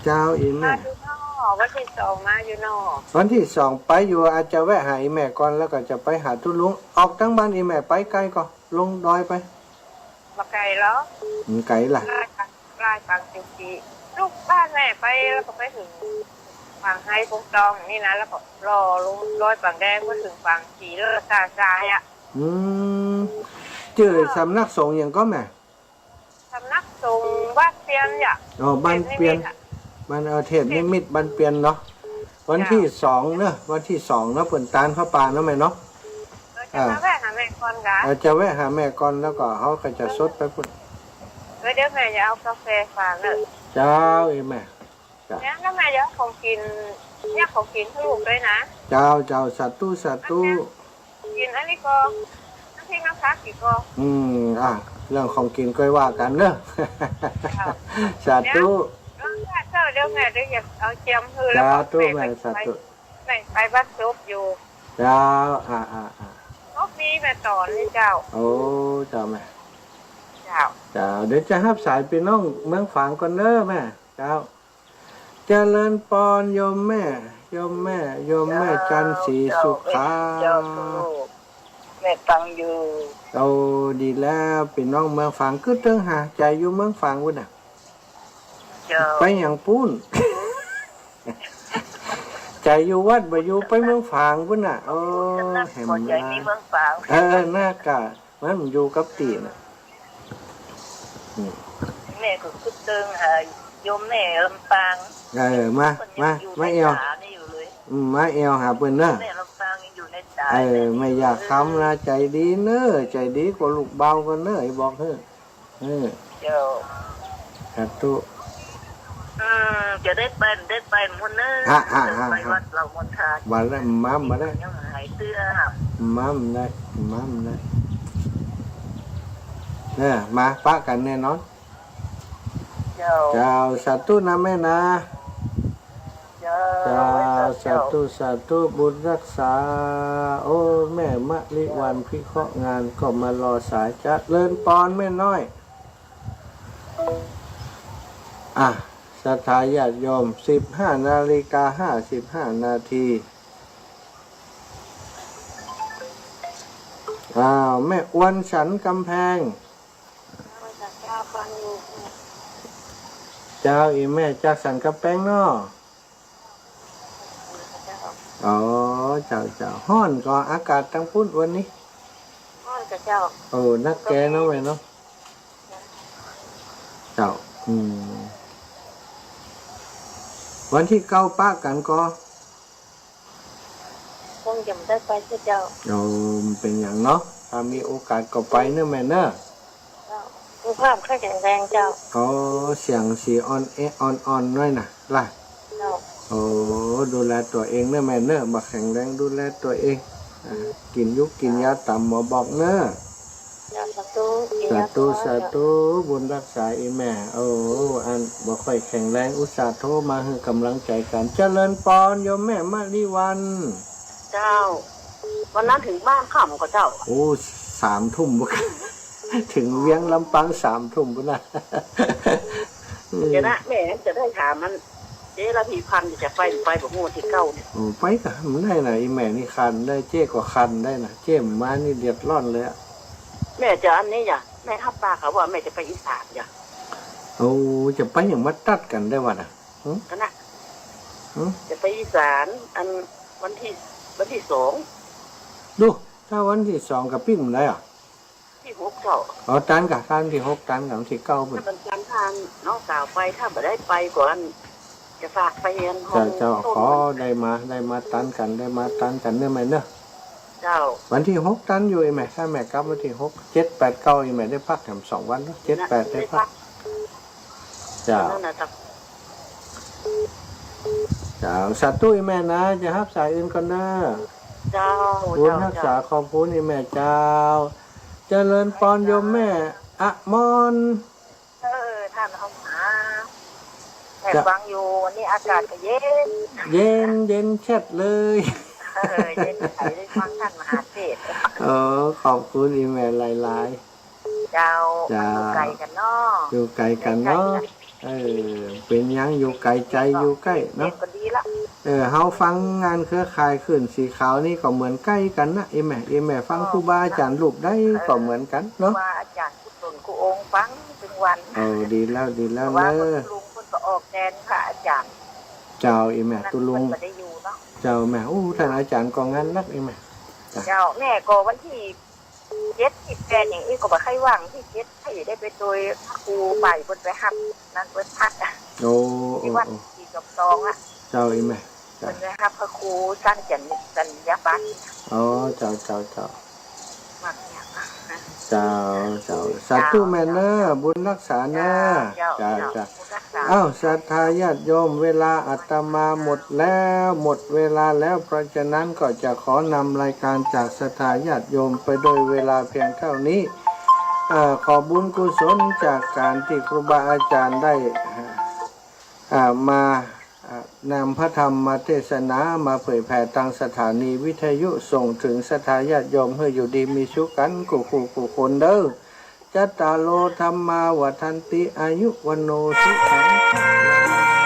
เจ้าอีแม่ มาอยู่นอก วันตี้สองมาอยู่นอก วันตี้สองไปอยู่ อาจจะแวะหาอีแม่ก่อน แล้วก็จะไปหาตุ๊ลุง ออกตางบ้านอีแม่ไปไก๋ก่อ ลงดอยไป บ่ไก๋หรอก บ่ไก๋ละ ลายปาง ลายปางเจียวกี ลูกบ้านแม่ไปแล้วก็ไปเถิงปางไฮกงตองนี่นะ แล้วก็ล่อลงดอยปางแดง ไปเถิงปางกีแล้วก็ตาซายอะ อืม จื้อสำนักสงฆ์หยังก่อแม่ สำนักสงฆ์บ้านเปียนอะ อ๋อ บ้านเปียน เทพนิมิตรอะ บ้าน เอ่อ เทพนิมิตร บ้านเปียนเนาะ วันตี้สองเนาะ วันตี้สองเนาะ เปิ้นตานผ้าป่าเนาะแม่เนาะ เออ จะมาแวะหาแม่ก่อนกะ เออ จะแวะหาแม่ก่อน แล้วก็เฮาก็จะสดไปปุ้น เออ เดี๋ยวแม่จะเอากาแฟฝากเน้อ เจ้า เอ้ยแม่ จ้ะ เนี่ย แล้วแม่จะเอาของกิ๋น เนี่ย ของกิ๋นหื้อลูกด้วยนะ เจ้า เจ้า สาธุ สาธุ กิ๋นอันนี้ก่อ น้ำพริกน้ำผักอีกก่อ อืม อ่ะ เรื่องของกิ๋นก็ว่ากั๋นเน้อ เจ้า สาธุ เดี๋ยว เดี๋ยวแม่เดี๋ยวจะเอาเจียมหื้อ แล้วก็ สาธุ แม่ แม่ สาธุ แม่ไปวัดศพอยู่ เจ้า อ่า อ่า อ่า ศพมีแม่ต๋อนนี่เจ้า โอ้ เจ้าแม่ เจ้า เจ้า เดี๋ยวจะฮับสายปี้น้องเมืองฝางก่อนเน้อแม่ เจ้า เจริญปอนโยมแม่ โยมแม่ โยมแม่จันทร์ศรีสุขา เจ้า เจ้า แม่ฟังอยู่ โอ้ ดีแล้ว ปี้น้องเมืองฝาง กึ๊ดเติงหาใจ๋อยู่เมืองฝางปุ้นน่ะ เจ้า ไปหยังปุ้น ใจ๋อยู่วัด บ่อยู่ไปเมืองฝางปุ้นน่ะ โอ้ แหม หัวใจ๋มีเมืองฝาง เออ น่ากะ มันอยู่กับตี้น่ะ อืม แม่ก็กึ๊ดเติงหาโยมแม่ลำปาง เออ มา เปิ้นยัง มา อยู่ มา ใน แอ่ว สานี่อยู่เลย อืม มาแอ่วหาเปิ้นเนาะ แม่ลำปางยังอยู่ในสา เออ แม่อยากคำนะ ใจ๋ดีเนาะ ใจ๋ดีกว่าลูกบ่าวก่อนเนาะ บอกเฮ้อ เออ เจ้า สาธุ อืม จะได้ไป ได้ไปหมดเนาะ ฮะ ฮะ ฮะ ไปวัดเหล่ามนทา บ่ได้ มาบ่ได้ ยังหายเตื้อ มาบ่ได้ มาบ่ได้ เนี่ย มาปะกั๋นแน่นอน เจ้า เจ้า สาธุนะแม่นะ เจ้า เจ้า สาธุ สาธุ บุญรักษา โอ้ แม่มะลิวัลย์พิเคราะห์งานก็มารอสาย เจริญปอนแม่น้อย อ่ะ ศรัทธาญาติโยม สิบห้านาฬิกาห้าสิบห้านาที อ้าว แม่อวนสันกำแพง เจ้า ฟังอยู่ เจ้า อี่แม่จากสันกำแพงเนาะ เจ้า อ๋อ เจ้า เจ้า ฮ้อนก่ออากาศตังปุ้นวันนี้ ฮ้อนก่อเจ้า โอ้ นักแกเนาะแม่เนาะ เจ้า อืม วันตี้เก้าปะกั๋นก่อ คงจะบ่ได้ไปเตื้อเจ้า โอ้ บ่เป๋นหยังเนาะ ถ้ามีโอกาสก็ไปเนาะแม่เนาะ เจ้า สุขภาพค่อยแข็งแรงเจ้า อ๋อ เสียงสีอ่อนแออ่อนๆ หน้อยน่ะล่ะ เจ้า โอ้ ดูแลตั๋วเองเนาะแม่เนาะ บ่แข็งแรงดูแลตั๋วเอง อ่า กิ๋นอยู่กิ๋นยาต๋ามหมอบอกเนาะ เจ้า สาธุ สาธุ สาธุ บุญรักษาอี่แม่ โอ้ อันบ่ค่อยแข็งแรง อุตส่าห์โทรมาหื้อก๋ำลังใจ๋กั๋น เจริญปอนโยมแม่มะลิวัลย์ เจ้า วันนั้นเถิงบ้านค่ำก่อเจ้า โอ้ สามทุ่ม เถิงเวียงลำปางสามทุ่มปุ้นน่ะ เดี๋ยวนะ แม่จะได้ถามมัน เจ๊ระพีพันธ์จะไปบ่ไป บ่ฮู้ตี้เก้าเนี่ย โอ้ ไปก่ะ บ่ได้น่ะ อี่แม่นี่คานได้ เจ๊ก็คานได้น่ะ เจ๊บ่มานี่เดือดร้อนเลยอะ แม่จะอันนี้จ้ะ แม่ฮับปากเขาว่าแม่จะไปอีสานจ้ะ โอ้ จะไปหยังมาตัดกั๋นได้วะน่ะ หึ กั๋นนะ หึ จะไปอีสาน อันวันตี้ วันตี้สอง ดู ถ้าวันตี้สองก็ปิ๊กบ่ได้อะ ตี้หกเจ้า อ๋อ ตันก่ะ ตันตี้หก ตันก่ะ วันตี้เก้าปุ้น ถ้ามันตันทางน้องสาวไป ถ้าบ่ได้ไปก่อน จะฝากไปเฮียนห้อง เจ้า เจ้า ต้น ขอได้มา ได้มาตันกั๋น ได้มาตันกั๋นเนาะแม่เนาะ เจ้า วันตี้หกตันอยู่อี่แม่ ถ้าแม่กลับวันตี้หก เจ็ด แปด เก้า อี่แม่ได้พักแถมสองวันเนาะ เจ็ด แปด ได้พัก เจ้า นั่นน่ะเจ้า เจ้า สาธุอี่แม่นะ จะฮับสายอื่นก่อนเนาะ เจ้า บุญฮักษา เจ้า ขอบคุณอี่แม่เจ้า เจริญปอนโยมแม่อมร เออ ต้านเอามา แอบฟังอยู่ วันนี้อากาศก็เย็น เย็น เย็นแชดเลย เออ เย็นใสได้ฟังต้านมหาเทศน์ เออ ขอบคุณอี่แม่หลายๆ เจ้า เจ้า มันอยู่ไก๋กั๋นเนาะ อยู่ไก๋กั๋นเนาะ เออ เป๋นหยังอยู่ไก๋ใจ๋อยู่ใก้เนาะ เย็นก็ดีละ เออ เฮาฟังงานเครือข่ายคลื่นสีขาวนี่ก็เหมือนใก้กั๋นนะ อี่แม่ อี่แม่ฟังครูบาอาจ๋ารย์รูปใดก็เหมือนกั๋นเนาะ ครูบาอาจ๋ารย์ ต้นกู้องค์ฟังตึงวัน โอ้ ดีแล้ว ดีแล้ว เพราะว่า เนอะ เปิ้น ตุ๊ลุงเปิ้นก็ออกแตนพระอาจ๋ารย์ เจ้า อี่แม่ ตุ๊ลุง เปิ้นบ่ได้อยู่เนาะ เจ้าแม่ โอ้ ต้านอาจ๋ารย์ก็งานนักอี่แม่ เจ้า แม่ก็วันตี้เจ็ดตี้แปดอย่างอี้ก็บ่ใค่ว่าง ตี้เจ็ดใค่ได้ไปโตยพระครูไป เปิ้นไปฮับนั่นเปิ้นพักอะ โอ้ ตี้วัด โอ้ ตี้จอมทองอะ เจ้า อี่แม่ เปิ้นไปฮับพระครูสันจัญ จัญญาบัตร อ๋อ เจ้า เจ้า เจ้า เจ้า เจ้า สาธุแม่เนอะ บุญฮักษาเนอะ เจ้า เจ้า เจ้า เจ้า บุญฮักษา อ้าว ศรัทธาญาติโยม เวลาอาตมาหมดแล้ว หมดเวลาแล้ว เพราะฉะนั้นก็จะขอนำรายการจากศรัทธาญาติโยมไปด้วยเวลาเพียงเท่านี้ เอ่อ ขอบุญกุศลจากการที่ครูบาอาจ๋ารย์ได้ อ่า มา อ่า นำพระธรรมเทศนามาเผยแผ่ตางสถานีวิทยุ ส่งเถิงศรัทธาญาติโยมหื้ออยู่ดีมีสุขกั๋นกู้คู่กู้คนเด้อ จัตตาโร ธัมมา วัฑฒันติ อายุ วัณโณ สุขัง พลัง